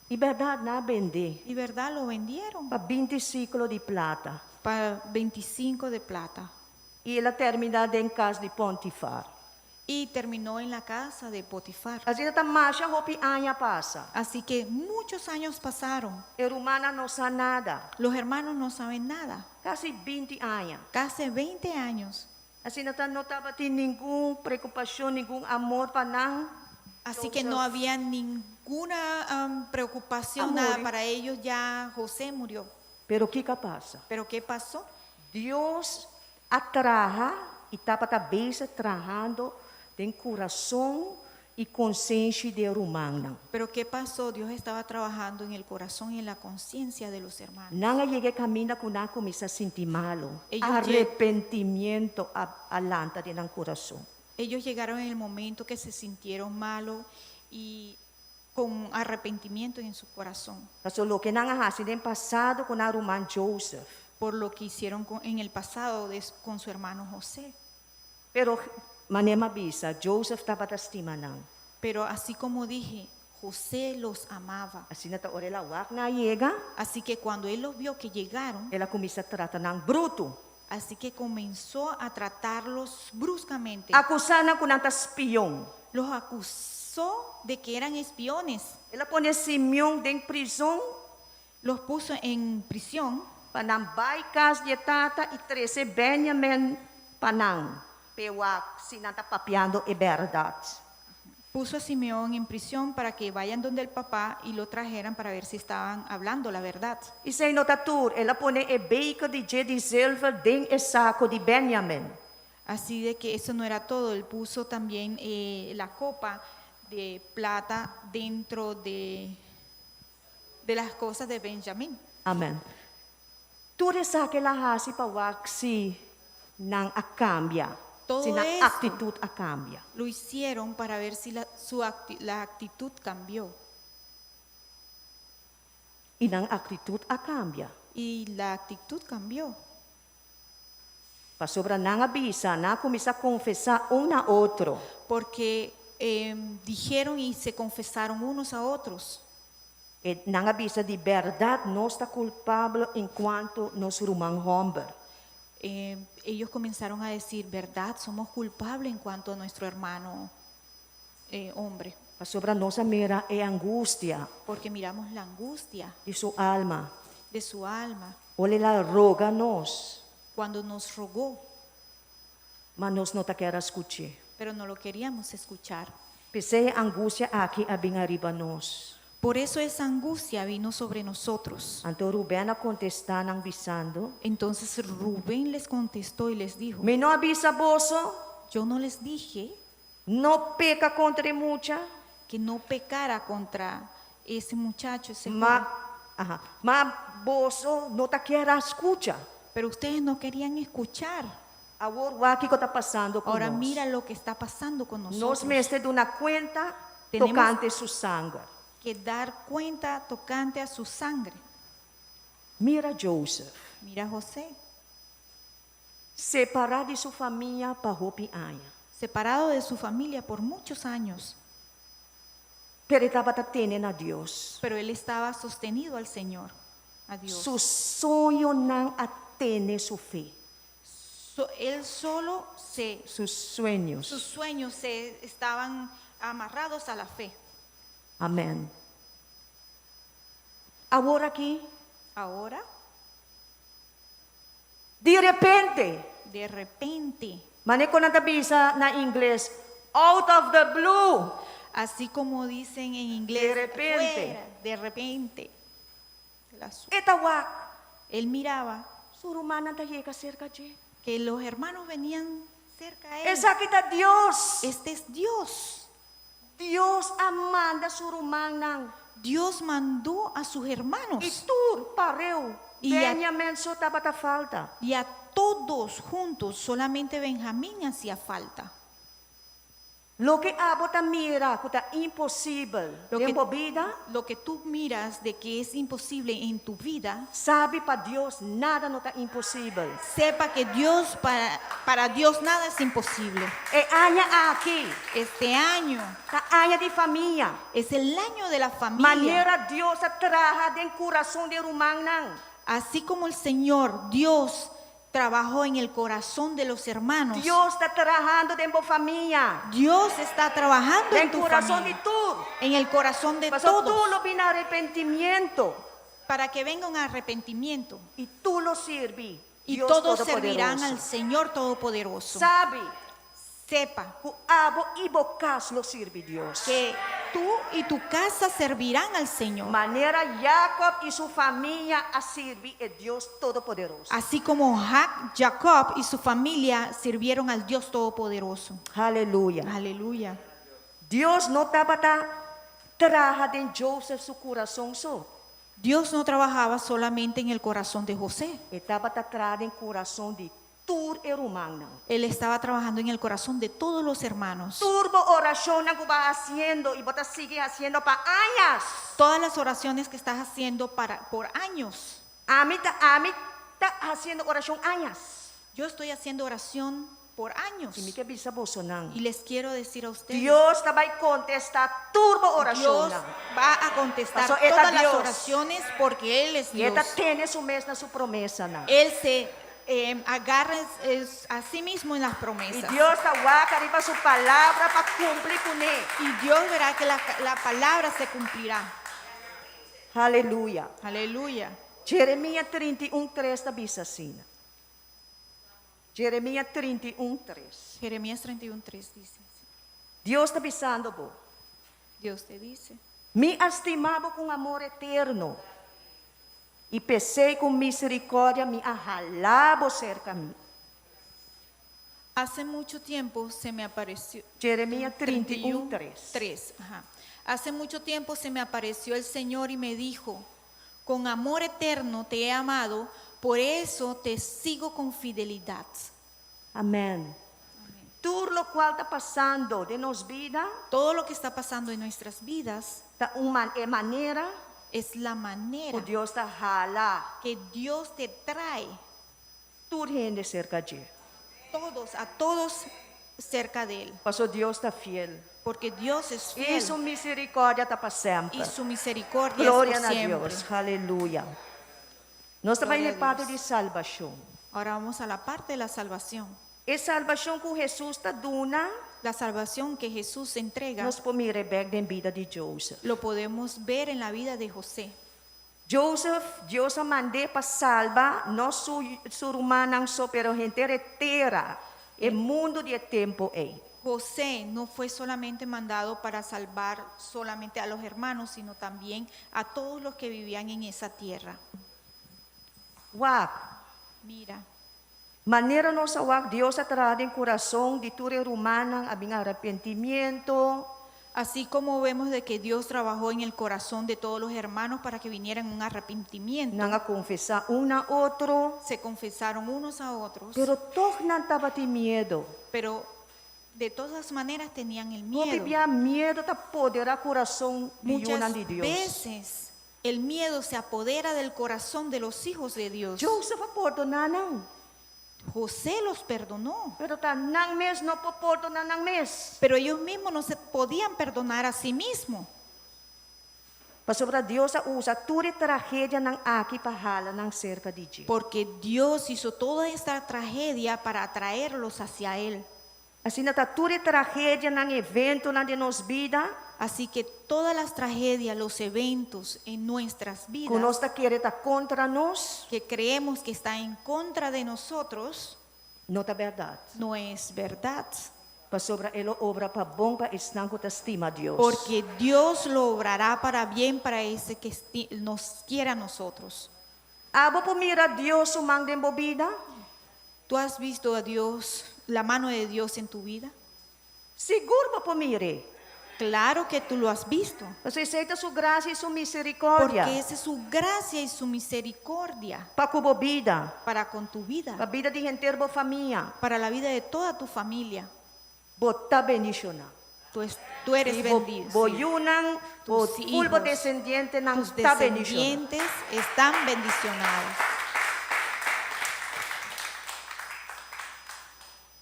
I bèrdat nan a bend'é. Y verdad, lo vendieron. Pa binti siklo di plata. Pa 25 de plata. I el a terminá den kas di Pontifar. Y terminó en la casa de Potifar. Asina ta masha hopi aña pasa. Así que muchos años pasaron. E rumannan no sa nada. Los hermanos no saben nada. Kasi binti aña. Casi 20 años. Asina ta no tabatin ningun preokupashon, ningun amor pa nan. Así que no había ninguna preocupación, A nada muri. para ellos. Ya José murió. Pero kiko a pasa? Pero ¿qué pasó? Dios a traha i tabata bezig trahando den kurason i konsenshi di e rumannan. Pero ¿qué pasó? Dios estaba trabajando en el corazón y en la conciencia de los hermanos. Nan a yega e kaminda ku nan a kuminsá sinti malu. Ellos Arepentimiento a a lanta den nan kurason. Ellos llegaron en el momento que se sintieron malo y con arrepentimiento en su corazón. Pasobra loke nan a hasi den pasado ku nan ruman Joseph. Por lo que hicieron en el pasado con su hermano José. Pero manera mi a bisa, Joseph tabata stima nan. Pero así como dije, José los amaba. Asina ta ora el a wak nan a yega. Así que cuando él los vio que llegaron. El a kuminsá trata nan brutu. Así que comenzó a tratarlos bruscamente. Akusá nan ku nan ta spion. Los acusó de que eran espiones. El a pone Simeon den prizon. Los puso en prisión. Pa nan bai kas di e tata i trese Benjamin pa nan, p'e wak si nan ta papiando e bèrdat. Puso a Simeón en prisión para que vayan donde el papá y lo trajeran para ver si estaban hablando la verdad. Esei no ta tur, el a pone e beker di dje di zilver den e sako di Benjamin. Así de que eso no era todo, él puso también la copa de plata dentro de de las cosas de Benjamín. Amen. Tur esaki el a hasi pa wak si nan a kambia, Todo si nan esto aktitut a kambia. lo hicieron para ver si la, su acti- la actitud cambió. I nan aktitut a kambia. Y la actitud cambió. Pasobra nan a bisa, nan a kuminsá konfesá un na otro. Porque dijeron y se confesaron unos a otros. E nan a bisa, Di bèrdat nos ta kulpabel enkuanto nos ruman hòmber. Ellos comenzaron a decir, verdad, somos culpables en cuanto a nuestro hermano hombre. Pasobra nos a mira e angustia. Porque miramos la angustia. Di su alma. De su alma. Ora el a roga nos. Cuando nos rogó. Ma nos no ta kier a skuch'é. Pero no lo queríamos escuchar. P'esei e angustia aki a bin ariba nos. Por eso esa angustia vino sobre nosotros. Anto Ruben a kontestá nan bisando. Entonces Rubén les contestó y les dijo. Mi no a bisa boso. Yo no les dije. No peka kontra e mucha. Que no pecara contra ese muchacho, ese Ma, joven. aha, ma boso no ta kier a skucha. Pero ustedes no querían escuchar. Awor wak kiko ta pasando ku Ahora nos. mira lo que está pasando con Nos nosotros. mester duna kuenta Tenemos tokante su sanger. que dar cuenta tocante a su sangre. Mira Joseph. Mira José. Separá di su famia pa hopi aña. Separado de su familia por muchos años. Pero e tabata tene na Dios. Pero él estaba sostenido al Señor, a Dios. Su soñonan a tene su fe. So, él solo se Sus sueños. Sus sueños se estaban amarrados a la fe. Amén. Awor aki. Ahora. Di repente. De repente. Mane kon nan ta bisa na ingles, out of the blue. Así como dicen en inglés. De repente. Fuera, de repente. De la su- E ta wak. Él miraba. Su rumannan ta yega serka dje. Que los hermanos venían cerca a él. Esaki ta Dios. Este es Dios. Dios a manda su rumannan. Dios mandó a sus hermanos. I tur pareu. Benjamin so tabata falta. Y a todos juntos, solamente Benjamín hacía falta. Loke abo ta mira ku ta imposibel den bo bida. Lo que tú miras de que es imposible en tu vida. Sabi pa Dios nada no ta imposibel. Sepa que Dios para para Dios nada es imposible. E aña aki. Este año. Ta aña di famia. Es el año de la familia. Manera Dios a traha den kurason di e rumannan. Así como el Señor Dios trabajó en el corazón de los hermanos. Dios ta trahando den bo famia. Dios está trabajando Den en tu kurason familia. di tur. En el corazón de Pasobra todos. tur lo bini arepentimiento. Para que venga un arrepentimiento. I tur lo sirbi Y Dios todos servirán Todopoderoso. al Señor Todopoderoso. Sabi. Sepa. Ku abo i bo kas lo sirbi Dios. Que tú y tu casa servirán al Señor. Manera Jacob i su famia a sirbi e Dios Todopoderoso. Así como Jacob y su familia sirvieron al Dios Todopoderoso. Aleluya. Aleluya. Dios no tabata traha den Joseph su kurason so. Dios no trabajaba solamente en el corazón de José. E tabata traha den kurason di tur e rumannan. Él estaba trabajando en el corazón de todos los hermanos. Tur bo orashonnan ku bo a hasiendo i bo ta sigui hasiendo pa añas. Todas las oraciones que estás haciendo para, por años. Ami ta ami ta hasiendo orashon añas. Yo estoy haciendo oración por años. I mi ke bisa bosonan. Y les quiero decir a ustedes. Dios ta bai kontestá tur bo Dios orashonnan. va a contestar Paso e ta todas las Dios. oraciones porque Él es I e ta Dios. tene su mes na su promesanan. Él se agarra a sí mismo en las I promesas. Dios ta wak riba su palabra pa kumpli kuné. Y Dios verá que la palabra se cumplirá. Aleluya. Aleluya. Jeremías 31, 3 ta bisa asina. Jeremías 31, 3. Jeremías 31, 3 dice. Dios ta bisando bo. Dios te dice. Mi a stima bo ku amor eterno. I p'esei ku miserikòrdia mi a hala bo serka mi. Hace mucho tiempo se me apareció. Jeremías 31, 3. 3, ajá. Hace mucho tiempo se me apareció el Señor y me dijo, con amor eterno te he amado, por eso te sigo con fidelidad. Amèn. Tur lokual ta pasando den nos bida. Todo lo que está pasando en nuestras vidas. Ta un man, e manera. Es la manera. Ku Dios ta hala. Que Dios te trae. Tur hende serka dje. Todos, a todos cerca de Él. Paso Dios ta fiel. Porque Dios es fiel. I su miserikòrdia ta pa semper. Y su misericordia Gloria es por na siempre. Dios. Aleluya. Nos ta bai Gloria na a parti Dios. di salbashon. Ahora vamos a la parte de la salvación. E salbashon ku Hesus ta duna. La salvación que Jesús entrega. Nos por mira bèk den bida di Joseph. Lo podemos ver en la vida de José. Joseph, Dios a mand'é pa salba no su su rumannan so, pero henter e tera, e mundu di e tempu ei. José no fue solamente mandado para salvar solamente a los hermanos, sino también a todos los que vivían en esa tierra. Wak. Mira. Manera nos a wak, Dios a traha den kurason di tur e rumannan a bin arepentimiento. Así como vemos de que Dios trabajó en el corazón de todos los hermanos para que vinieran un arrepentimiento. Nan a konfesá un na otro. Se confesaron unos a otros. Pero tòg nan tabatin miedu. Pero de todas maneras tenían el Hopi miedo. bia miedu ta poderá kurason di Muchas yunan di Dios. veces el miedo se apodera del corazón de los hijos de Dios. Joseph a pordoná nan. José los perdonó. Pero ta nan mes no por pordoná nan mes. Pero ellos mismos no se podían perdonar a sí mismos. Pasobra Dios a usa tur e tragedianan aki pa hala nan serka di dje. Porque Dios hizo toda esta tragedia para atraerlos hacia Él. Asina ta tur e tragedianan, eventonan den nos bida. Así que todas las tragedias, los eventos en nuestras vidas Ku nos ta kere ta kontra nos. que creemos que está en contra de nosotros, No ta bèrdat. no es verdad. Pasobra e lo obra pa bon pa esnan ku ta stima Dios. Porque Dios lo obrará para bien para ese que nos quiera a nosotros. Abo por mira Dios su man den bo bida? ¿Tú has visto a Dios, la mano de Dios en tu vida? Sigur bo por mir'é. Claro que tú lo has visto. Pasobra esei ta su grasia i su miserikòrdia. Porque esa es su gracia y su misericordia. Pa ku bo bida. Para con tu vida. Pa bida di henter bo famia. Para la vida de toda tu familia. Bo ta bendishoná. Tu es, tu eres I bo, bendecido. bo yunan, bo Tus full bo hijos, desendientenan tus ta bendishoná. descendientes están bendicionados.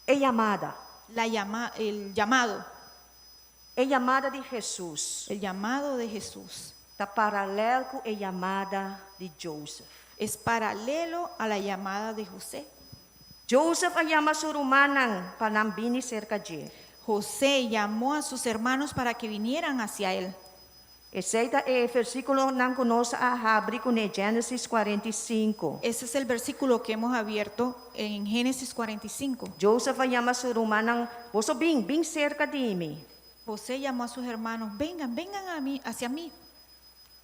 E yamada. La llama, el llamado. E yamada di Hesus. El llamado de Jesús. Ta paralel ku e yamada di Joseph. Es paralelo a la llamada de José. Joseph a yama su rumannan pa nan bini serka dje. José llamó a sus hermanos para que vinieran hacia él. Esei ta e versíkulonan ku nos a habri kuné, Génesis 45. Ese es el versículo que hemos abierto en Génesis 45. Joseph a yama su rumannan, Boso bin, bin serka di mi. José llamó a sus hermanos, vengan, vengan a mí, hacia mí.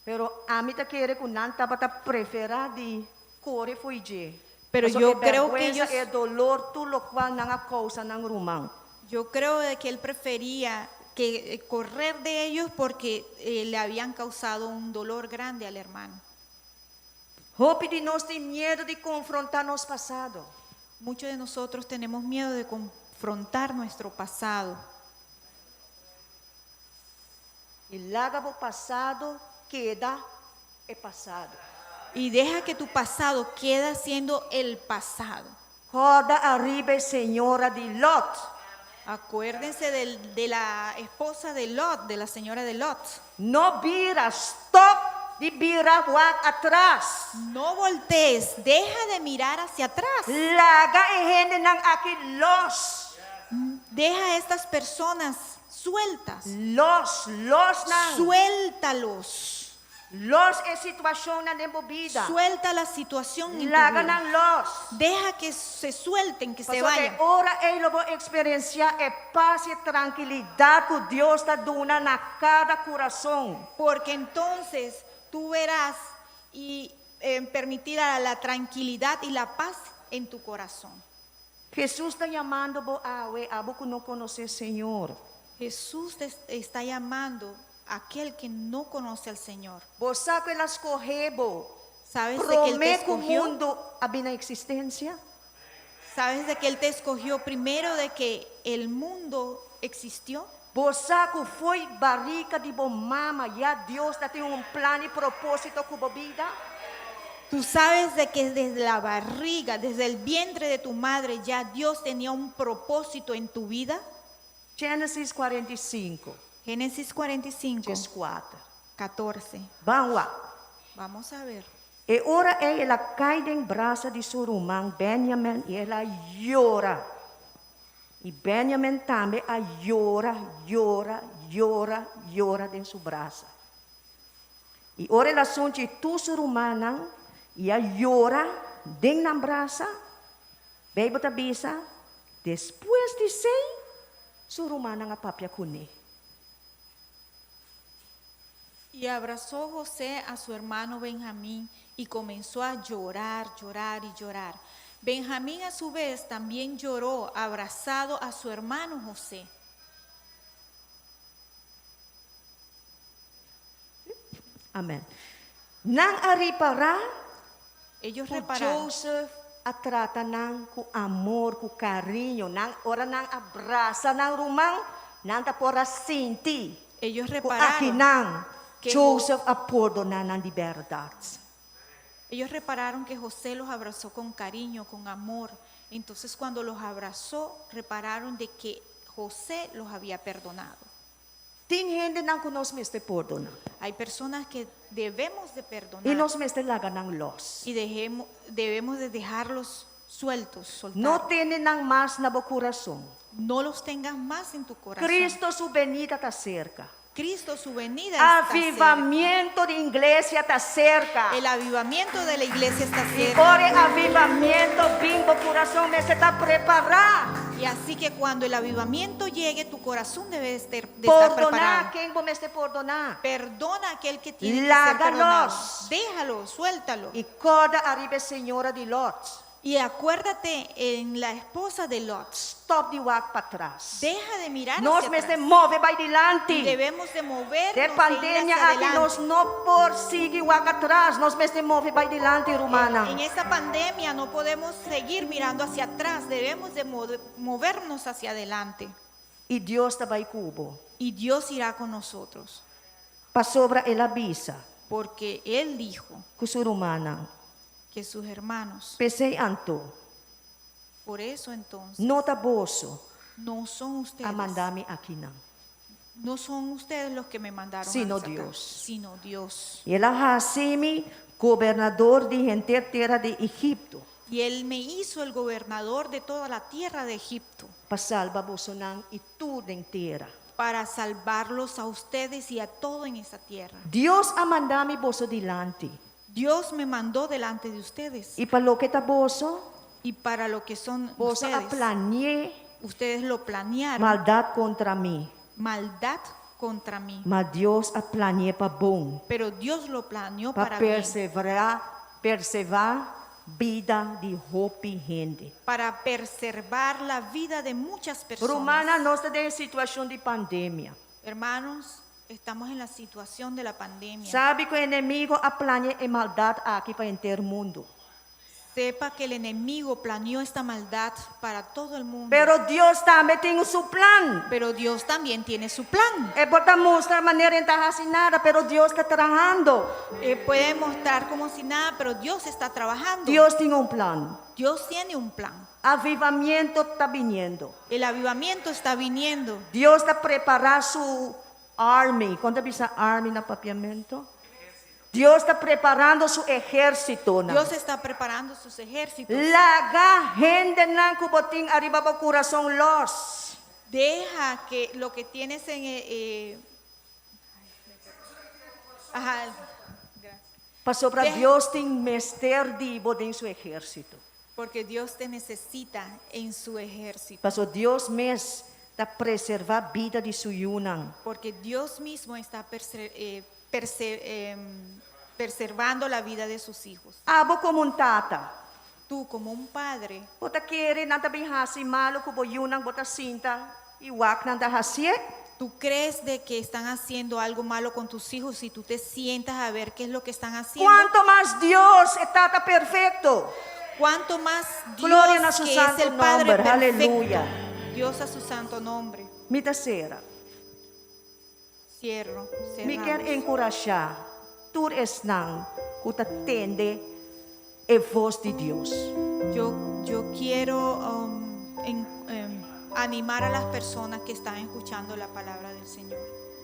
Pero ami ta kere ku nan tabata preferá di kore fo'i dje. Pero Pasobra yo e creo que bèrgwensa, ellos- e dolor, tur lokual nan a kousa nan ruman. Yo creo de que él prefería que eh, correr de ellos porque eh, le habían causado un dolor grande al hermano. Hopi di nos tin miedu di konfrontá nos pasado. Muchos de nosotros tenemos miedo de confrontar nuestro pasado. I laga bo pasado keda e pasado. Y deja que tu pasado quede siendo el pasado. Kòrda ariba e señora di Lot. Acuérdense del- de la esposa de Lot, de la señora de Lot. No bira, stòp di bira wak atras. No voltees, deja de mirar hacia atrás. Laga e hendenan aki lòs. Deja a estas personas sueltas. Lòs, lòs nan. Suéltalos. Lòs e situashonnan den bo bida. Suelta la situación en tu Laga vida. nan lòs. Deja que se suelten, que se Pasobra e vayan. ora ei lo bo eksperensiá e pas i e trankilidat ku Dios ta duna na kada kurason. Porque entonces tú verás y eh, permitirá la tranquilidad y la paz en tu corazón. Hesus ta yamando bo awe, abo ku no konosé Señor. Jesús te está llamando a aquel que no conoce al Señor. Bo sa ku el a skohe bo ¿Sabes de que Él te promé ku escogió? mundu a bin na eksistensia? ¿Sabes de que Él te escogió primero de que el mundo existió? Bo sa ku fo'i barika di bo mama ya Dios tatin un plan i propósito ku bo bida? Tú sabes de que desde la barriga, desde el vientre de tu madre, ya Dios tenía un propósito en tu vida. Génesis 45. Génesis 45, 4. 14. Ban wak. Vamos a ver. E ora ei el a kai den brasa di su ruman Benjamin i el a yora. I Benjamin tambe a yora, yora, yora, yora den su brasa. I ora el a sunchi tur su rumannan i a yora den nan brasa, Beibel ta bisa, Despues di esei, su rumannan a papia kuné. Y abrazó José a su hermano Benjamín y comenzó a llorar, llorar y llorar. Benjamín a su vez también lloró abrazado a su hermano José. Amèn. Nan a ripará Ellos ku repararon Joseph a trata nan ku amor, ku kariño. Nan, ora nan a brasa nan ruman, nan ta por a sinti Ellos ku repararon akinan que Joseph a pordoná nan di bèrdat. Ellos repararon que José los abrazó con cariño, con amor. Entonces cuando los abrazó, repararon de que José los había perdonado. Tin hendenan ku nos mester pordoná. Hay personas que debemos de perdonar I nos mester laga nan lòs. y dejemo- debemos de dejarlos sueltos, soltar. No tene nan mas na bo kurason. No los tengas más en tu corazón. Kristu su benida ta serka. Cristo, su venida está cerca. Avivamiento di iglesia ta serka. El avivamiento de la iglesia está I cerca. ora e avivamiento bin, bo kurason mester ta prepará. Y así que cuando el avivamiento llegue, tu corazón debe estar, de estar Pordoná preparado. ken bo mester pordoná. Perdona a aquel que tiene que ser Laga perdonado. lòs. Déjalo, suéltalo. I kòrda ariba e señora di Lot. Y acuérdate en la esposa de Lot. Stòp di wak patras. Deja de mirar Nos hacia mester atrás. move bai dilanti. Y debemos de movernos Den e ir pandemia hacia aki nos adelante. no por sigui wak atras, nos mester move bai dilanti rumannan. En esta pandemia no podemos seguir mirando hacia atrás, debemos de movernos hacia adelante. I Dios ta bai ku bo. Y Dios irá con nosotros. Pasobra el a bisa. Porque Él dijo. Ku su rumannan. Que sus hermanos. P'esei anto. Por eso entonces. No ta boso. No son ustedes. A manda mi akinan. No son ustedes los que me mandaron Sino hasta acá, Dios. sino Dios. I el a hasi mi gobernador di henter tera di Egipto. Y él me hizo el gobernador de toda la tierra de Egipto. Pa salba bosonan i tur den tera. Para salvarlos a ustedes y a todo en esta tierra. Dios a manda mi boso dilanti. Dios me mandó delante de ustedes. I pa loke ta boso. Y para lo que son Boso a ustedes. plani'é. Ustedes lo planearon. Maldat kontra mi. Maldad contra mí. Ma Dios a plani'é pa bon. Pero Dios lo planeó Pa para bien. perseverá, perservá bida di hopi hende. Para preservar la vida de muchas personas. Rumannan, nos ta den situashon di pandemia. Hermanos, estamos en la situación de la pandemia. Sabi ku e enemigu a plania e maldat aki pa henter mundu. Sepa que el enemigo planeó esta maldad para todo el mundo. Pero Dios tambe tin su plan. Pero Dios también tiene su plan. E por ta mustra manera e n' ta hasi nada, pero Dios ta trahando. Eh, puede mostrar como si nada, pero Dios está trabajando. Dios tin un plan. Dios tiene un plan. Avivamentu ta biniendo. El avivamiento está viniendo. Dios ta prepará su army. Kon ta bisa army na papiamentu? Dios ta preparando su ehérsitonan. Dios está preparando sus ejércitos. Laga hendenan ku bo tin ariba bo kurason lòs. Deja que lo que tienes en eh, eh, ajá, Pasobra Deja- Dios tin mester di bo den su ehérsito. porque Dios te necesita en su ejército. Paso Dios mes ta preservá bida di su yunan. Porque Dios mismo está perse- eh, perse- em, preservando la vida de sus hijos. Abo komo un tata. Tú como un padre. Bo ta kere nan ta bin hasi malu ku bo yunan bo ta sinta i wak nan ta hasié? ¿Tú crees de que están haciendo algo malo con tus hijos si tú te sientas a ver qué es lo que están haciendo? Kuantu mas Dios, e Tata perfekto. Cuanto más Dios Gloria na su que es santo el Padre nomber. perfecto. Aleluya. Dios a su santo nombre. Mi ta sera. Cierro. Mi kier cerramos. enkurashá tur esnan ku ta tende e vos di Dios. Yo, yo quiero um, en- animar a las personas que están escuchando la palabra del Señor.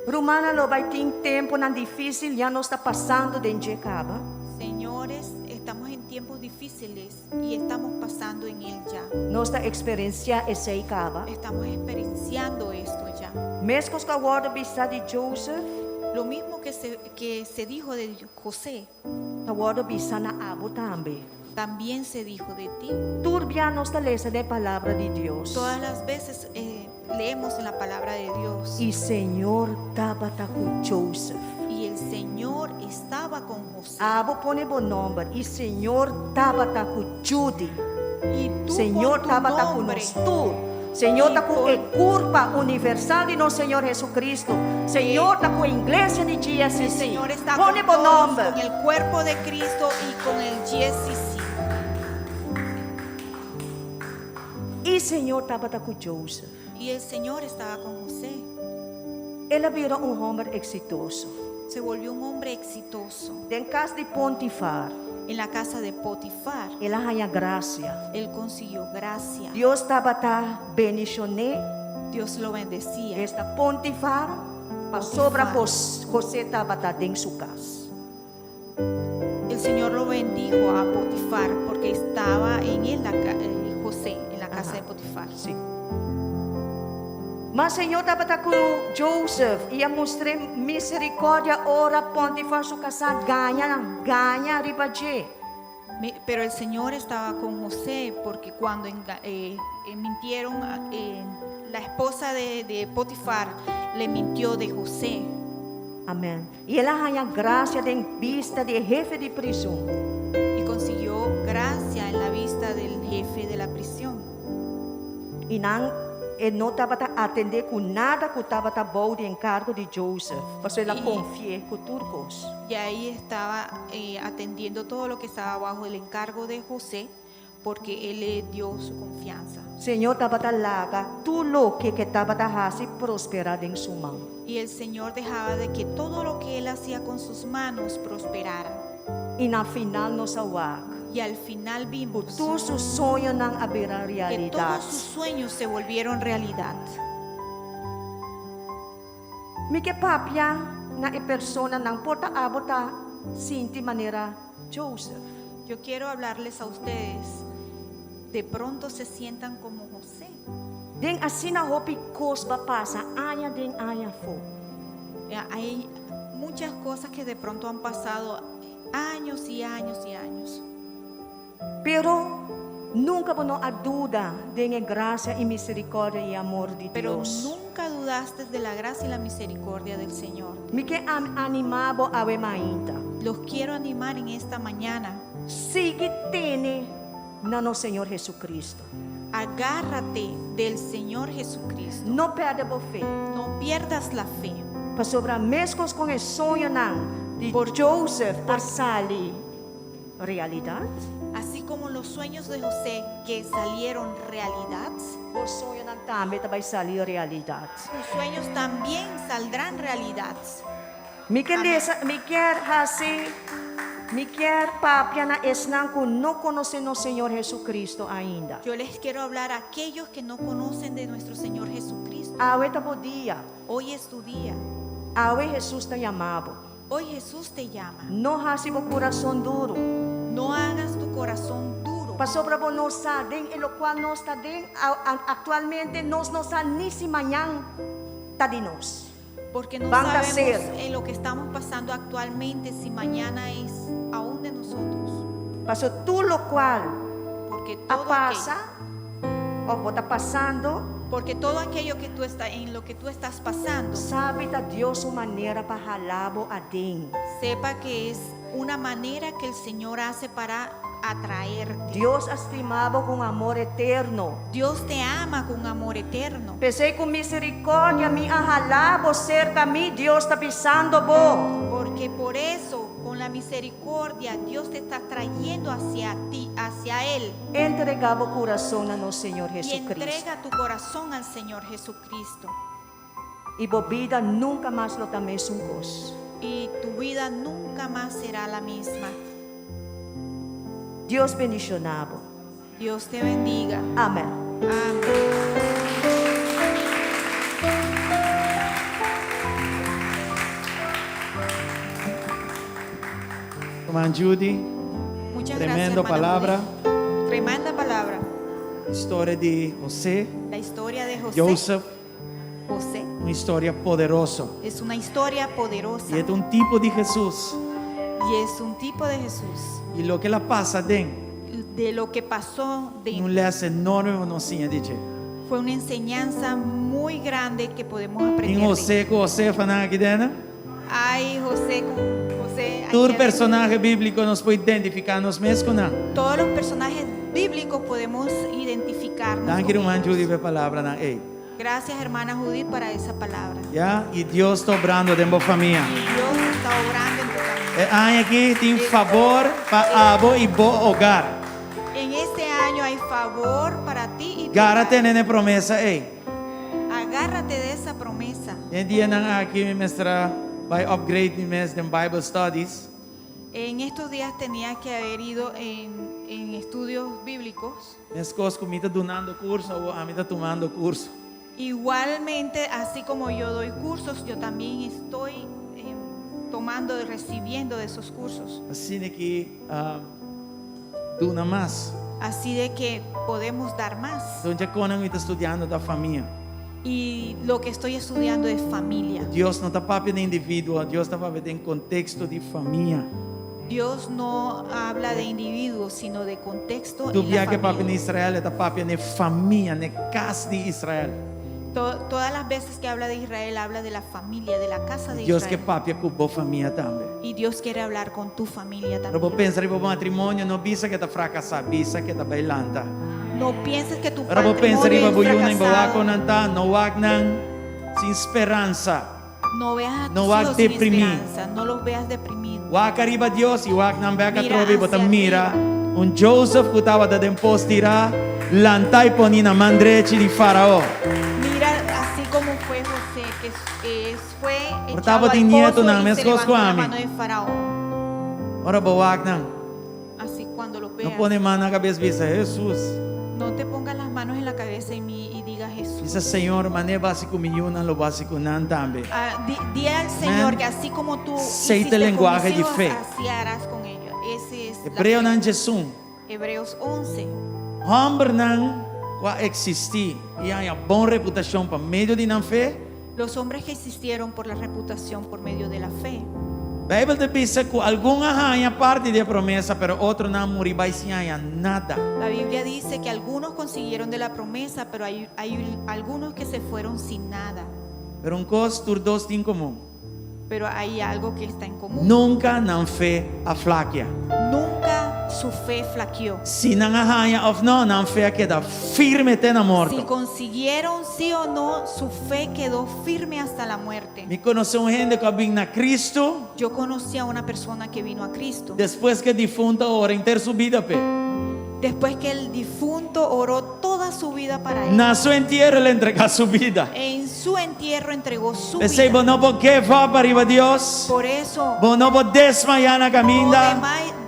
Rumannan lo bai tin tempunan difísil, ya nos ta pasando den dje kaba. Señores, estamos en tiempos difíciles y estamos pasando en él ya. Nos ta eksperensiá esei kaba. Estamos experienciando esto ya. Meskos ku a wòrdu bisá di Joseph. Lo mismo que se, que se dijo de José, Ta wòrdu bisá na abo tambe. también se dijo de ti. Tur bia nos ta lesa den palabra di Dios. Todas las veces eh, leemos en la palabra de Dios. I Señor tabata ku Joseph. Y el Señor estaba con José. Abo pone bo nòmber. I Señor tabata ku Judy. Y tú Señor pon tu tabata ku nombre. nos tur. Señor ta ku e kurpa universal di nos Señor Jesucristo. Señor ta ku iglesia di GSCC. El Señor está Pone con bo todos, nòmber. con el cuerpo de Cristo y con el GSCC. I Señor tabata ku Joseph. Y el Señor estaba con José. El a bira un hòmber eksitoso. Se volvió un hombre exitoso. Den kas di Pontifar. En la casa de Potifar. El a haña grasia. Él consiguió gracia. Dios tabata bendishon'é. Dios lo bendecía. Esta Pontifar pasobra José tabata den su kas. El Señor lo bendijo a Potifar porque estaba en él la ca- eh, José, en la casa de Potifar. Sí. Ma Señor tabata ku Joseph i a mustr'é miserikòrdia ora Pontifar su kasá gaña gaña riba dje. Me- Pero el Señor estaba con José porque cuando enga- eh, eh, mintieron, eh, la esposa de, de Potifar le mintió de José. Amèn. I el a haña grasia den bista di hefe di prizòn. Y consiguió consiguió gracia en la vista del jefe de la prisión. I nan e no tabata atendé ku nada ku tabata bou di enkargo di Joseph, pasobra el a konfi'é ku tur kos. Y ahí estaba atendiendo todo lo que estaba bajo el encargo de José, porque él le dio su confianza. Señor tabata laga tur loke ku e tabata hasi prosperá den su man. Y el Señor dejaba de que todo lo que él hacía con sus manos prosperara. I na final nos a wak. Y al final vimos. Ku tur su soñonan a bira Que realidat. todos sus sueños se volvieron realidad. Mi ke papia na e personanan por ta abo ta sinti manera Joseph. Yo quiero hablarles a ustedes, de pronto se sientan como José. Den asina hopi kos ba pasa aña den aña afó. Hay muchas cosas que de pronto han pasado años y años y años. Pero nunka bo no a duda den e grasia i miserikòrdia i amor di Pero Dios. nunca dudaste de la gracia y la misericordia del Señor. Mi ke animá bo awe mainta. Los quiero animar en esta mañana. Sigui tene na nos Señor Jesucristo. Agárrate del Señor Jesucristo. No pèrdè bo fe. No pierdas la fe. Pasobra meskos kon e soñonan di Joseph a sali realidat. Así como los sueños de José que salieron realidad. Bo soñonan tambe ta bai sali realidat. Tus sueños también saldrán realidad. Mi ke lesa, mi kier hasi, mi kier papia na esnan ku no konosé nos Señor Jesucristo ainda. Yo les quiero hablar a aquellos que no conocen de nuestro Señor Jesucristo. Awe ta bo dia. Hoy es tu día. Awe Hesus ta yama bo. Hoy Jesús te llama. No hasi bo kurason duru. No hagas tu corazón duro. Pasobra bo no sa den e lokual nos ta den aktualmente, nos no sa ni si mañan ta di nos. Porque no Ban ta sabemos ser. en lo que estamos pasando actualmente si mañana es aún de nosotros. Paso tur lokual Porque a todo pasa aquello, òf bo ta pasando. Porque todo aquello que tú está, en lo que tú estás pasando. Sabi ta Dios su manera pa hala bo aden. Sepa que es una manera que el Señor hace para atraerte. Dios a stima bo ku un amor eterno. Dios te ama con amor eterno. P'esei ku misericordia mi a hala bo serka mi, Dios ta bisando bo. Porque por eso, con la misericordia, Dios te está trayendo hacia ti, hacia Él. Entregá bo kurason na nos Señor Y Jesucristo. entrega tu corazón al Señor Jesucristo. I bo bida nunka mas lo ta mesun kos. Y tu vida nunca más será la misma. Dios bendishoná bo. Dios te bendiga. Amèn. Amèn. Herman Judy, Muchas gracias, tremendo hermana palabra. Judy. Tremenda palabra. Historia di José, La historia de José. Joseph, José un historia poderoso. es una historia poderosa I e ta un tipo di Hesus. y es un tipo de Jesús. I loke el a pasa aden. De lo que pasó de Un lès enorme pa nos siña di dje. fue una enseñanza muy grande que podemos aprender. Tin de José ku Josefanan aki den. Hay José con José. aquí Tur adentro. personahe bíbliko nos por identifiká nos mes ku nan. Todos los personajes bíblicos podemos identificarnos. Danki con ruman ellos. Judy pa e palabranan ei. Gracias, hermana Judith, para esa palabra. Ya, i Dios ta obrando den bo famia. Y Dios está obrando en tu familia. E aña aki tin fabor pa abo i bo hogar. En este año hay favor para ti y tu Gara hogar. tene na e promesa ei. Agárrate de esa promesa. Den dianan aki mi mester a bai upgrade mi mes den Bible studies. En estos días tenía que haber ido en, en estudios bíblicos. Meskos ku mi ta dunando kurso awor ami ta tumando kurso. Igualmente, así como yo doy cursos, yo también estoy eh, tomando y recibiendo de esos cursos. Asina ki duna mas. Así de que podemos dar más. Donde kosnan mi ta studiando ta famia. Y lo que estoy estudiando es familia. Dios no ta papia di individuo, Dios ta papia den konteksto di famia. Dios no habla de individuos, sino de contexto Tur en la bia ku e papia familia. na Israel, e ta papia na famia, na kas di Israel. To- todas las veces que habla de Israel, habla de la familia, de la casa de Dios ke Israel. papia ku bo famia tambe. Y Dios quiere hablar con tu familia Ora bo también. pensa riba bo matrimonio, no bisa ku e ta frakasá, bisa ku e ta bai lanta. No pienses que tu Ora bo pensa matrimonio riba es bo yunan i bo wak fracasado. kon nan ta, no wak nan sin speransa. No veas a tus No wak hijos sin deprimí. esperanza. No los veas deprimidos. Wak ariba Dios i wak nan bek Mira atrobe i bo ta hacia mira un Joseph ku tabata den pos tirá, lantá i poni na man drechi di Farao. Mira así como fue José, que es- fue Por echado tabatin al pozo nietonan y se meskos ku levantó la ami. mano de Faraón. Ora bo wak nan, Así cuando los no veas, pone man na kabes bisa, Hesus. no te pongas las manos en la cabeza y, mi- y digas Jesús. Bisa Señor, manera bo a hasi ku mi yunan lo bo hasi ku nan tambe. Ah, di, di al Señor Amén. que así como tú Sei hiciste el con lenguaje mis de hijos, fe. así harás con ellos. Ese es la Hebreonan fe. 11. Hebreos 11. Hòmbernan ku a eksistí i haña bon reputashon pa medio di nan fe. Los hombres que existieron por la reputación por medio de la fe. Beibel ta bisa ku algun a haña parti di e promesa, pero otronan a muri bai sin haña nada. La Biblia dice que algunos consiguieron de la promesa, pero hay, hay algunos que se fueron sin nada. Pero un kos tur dos tin komun. Pero hay algo que está en común. Nunka nan fe a flakia. Nunca su fe flaqueó. Si nan a haña òf no, nan fe a keda firme te na Si morto. consiguieron sí o no, su fe quedó firme hasta la muerte. Mi konosé un hende ku a bin na Kristu Yo conocí a una persona que vino a Cristo. despues ku e difuntu a ora henter su bida p'e. Después que el difunto oró toda su vida para él. Na su entiero el a entregá su bida. En su entierro entregó su P'esei vida. bo no por give up ariba Dios. Por eso Bo no por desmayá na kaminda.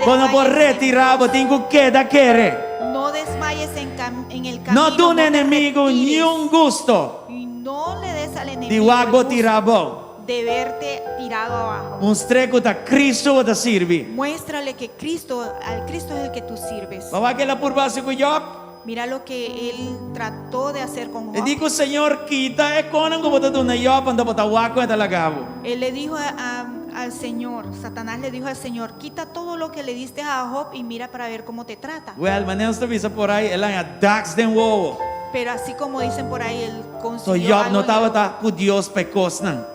Bo no por retirá, bo tin ku keda kere. no desmayes en, cam- en el camino. No duna te enemigu retires niun gusto Y no le des al di enemigo wak el bo gusto tirá abou. de verte tirado abajo. Mustr'é ku ta Kristu bo ta sirbi. Muéstrale que Cristo, al Cristo es el que tú sirves. Bo a wak loke el a purba hasi ku Job. Mira lo que él trató de hacer con E Job. di ku Señor kita e kosnan ku bo ta duna Job anto bo ta wak kon e ta laga bo. Él le dijo a- a- al Señor, Satanás le dijo al Señor, quita todo lo que le diste a Job y mira para ver cómo te trata. Well, manera nos ta bisa por ai, el a haña daks den wowo. Pero así como dicen por ahí, él So consiguió Job algo no en el tabata ku Dios pa e kosnan.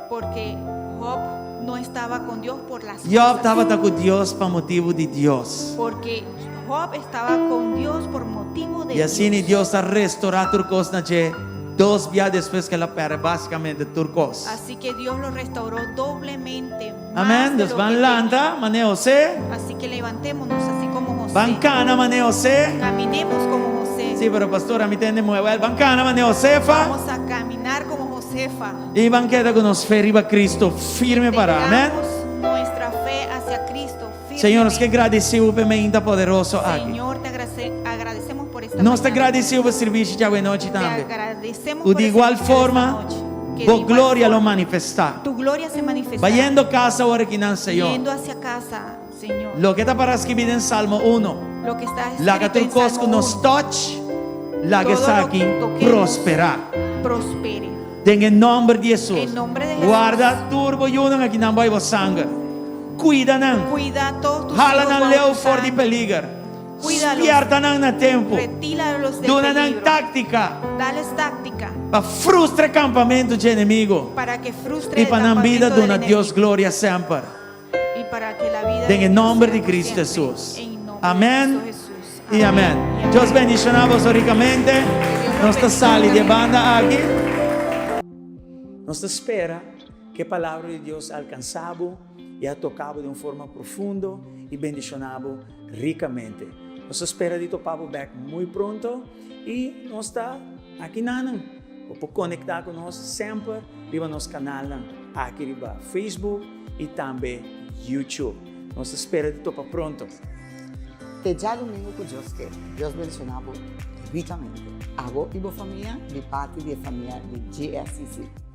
porque Job no estaba con Dios por las Job cosas. tabata ku Dios pa motibu di Dios. Porque Job estaba con Dios por motivo de I asina Dios. Dios a restorá tur kos na dje dos bia despues ku el a pèrdè básikamente tur kos. Así que Dios lo restauró doblemente. más Amèn. de Dus lo ban que lanta, manera José. tenía. Así que levantémonos así como José. Ban kana, manera José. Caminemos como José. Sí, pero pastor, ami ta hende muhé. Well, ban kana, manera Josefa. Vamos a caminar como Josefa. I ban keda ku nos fe riba Cristo firme pará. Amèn. Tengamos nuestra fe hacia Cristo. Señor, nos ke firmemente. gradisí bo pa e mainta poderoso aki. Señor, te agrade- agradecemos por esta Nos ta mañana. gradisí bo pa e servisio djawe nochi Te tambe. agradecemos Ku por di el igual servicio de esta forma, noche. Que de bo igual gloria lo forma, manifestá. Tu gloria se manifestará. Bayendo kas awor akinan, Señor. Yendo hacia casa, Señor. Loke ta pará skibí den Salmo 1. Lo que está Laga escrito tur en kos Salmo ku nos 1, touch, laga Todo lo esaki que toquemos. prosperá. prospere. Den e nòmber di Hesus. En nombre de Jesús. Warda tur bo yunan akinan bou bo sanger. Kuida nan. Cuida a todos tus Hala hijos nan bajo leu tu for di sangre. peliger. Cuídalos. Spièrta nan na tempu. Retíralos del Duna nan peligro. táktika Dales táctica pa frustra kampamentu di enemigu. para que frustre I el pa nan bida campamento del duna Dios enemigo gloria semper. y para que la vida Den de e Dios nòmber sea di por Cristo siempre. Hesus. En nombre de Amèn Cristo Jesús. i amèn. Dios bendishoná boso rikamente. Nos ta sali di e banda aki. Nos ta spera ku e Palabra di Dios a alkansá bo i a toká bo den un forma profundo i bendishoná bo rikamente. Nos ta spera di topa bo bèk muy pronto i nos ta aki nanan. Bo por konektá ku nos semper riba nos kanalnan aki riba Facebook i tambe YouTube. Nos ta spera di topa pronto. Te djadumingu ku Dios ke. Dios bendishoná bo rikamente. Abo i bo famia di parti di e famia di GSCC.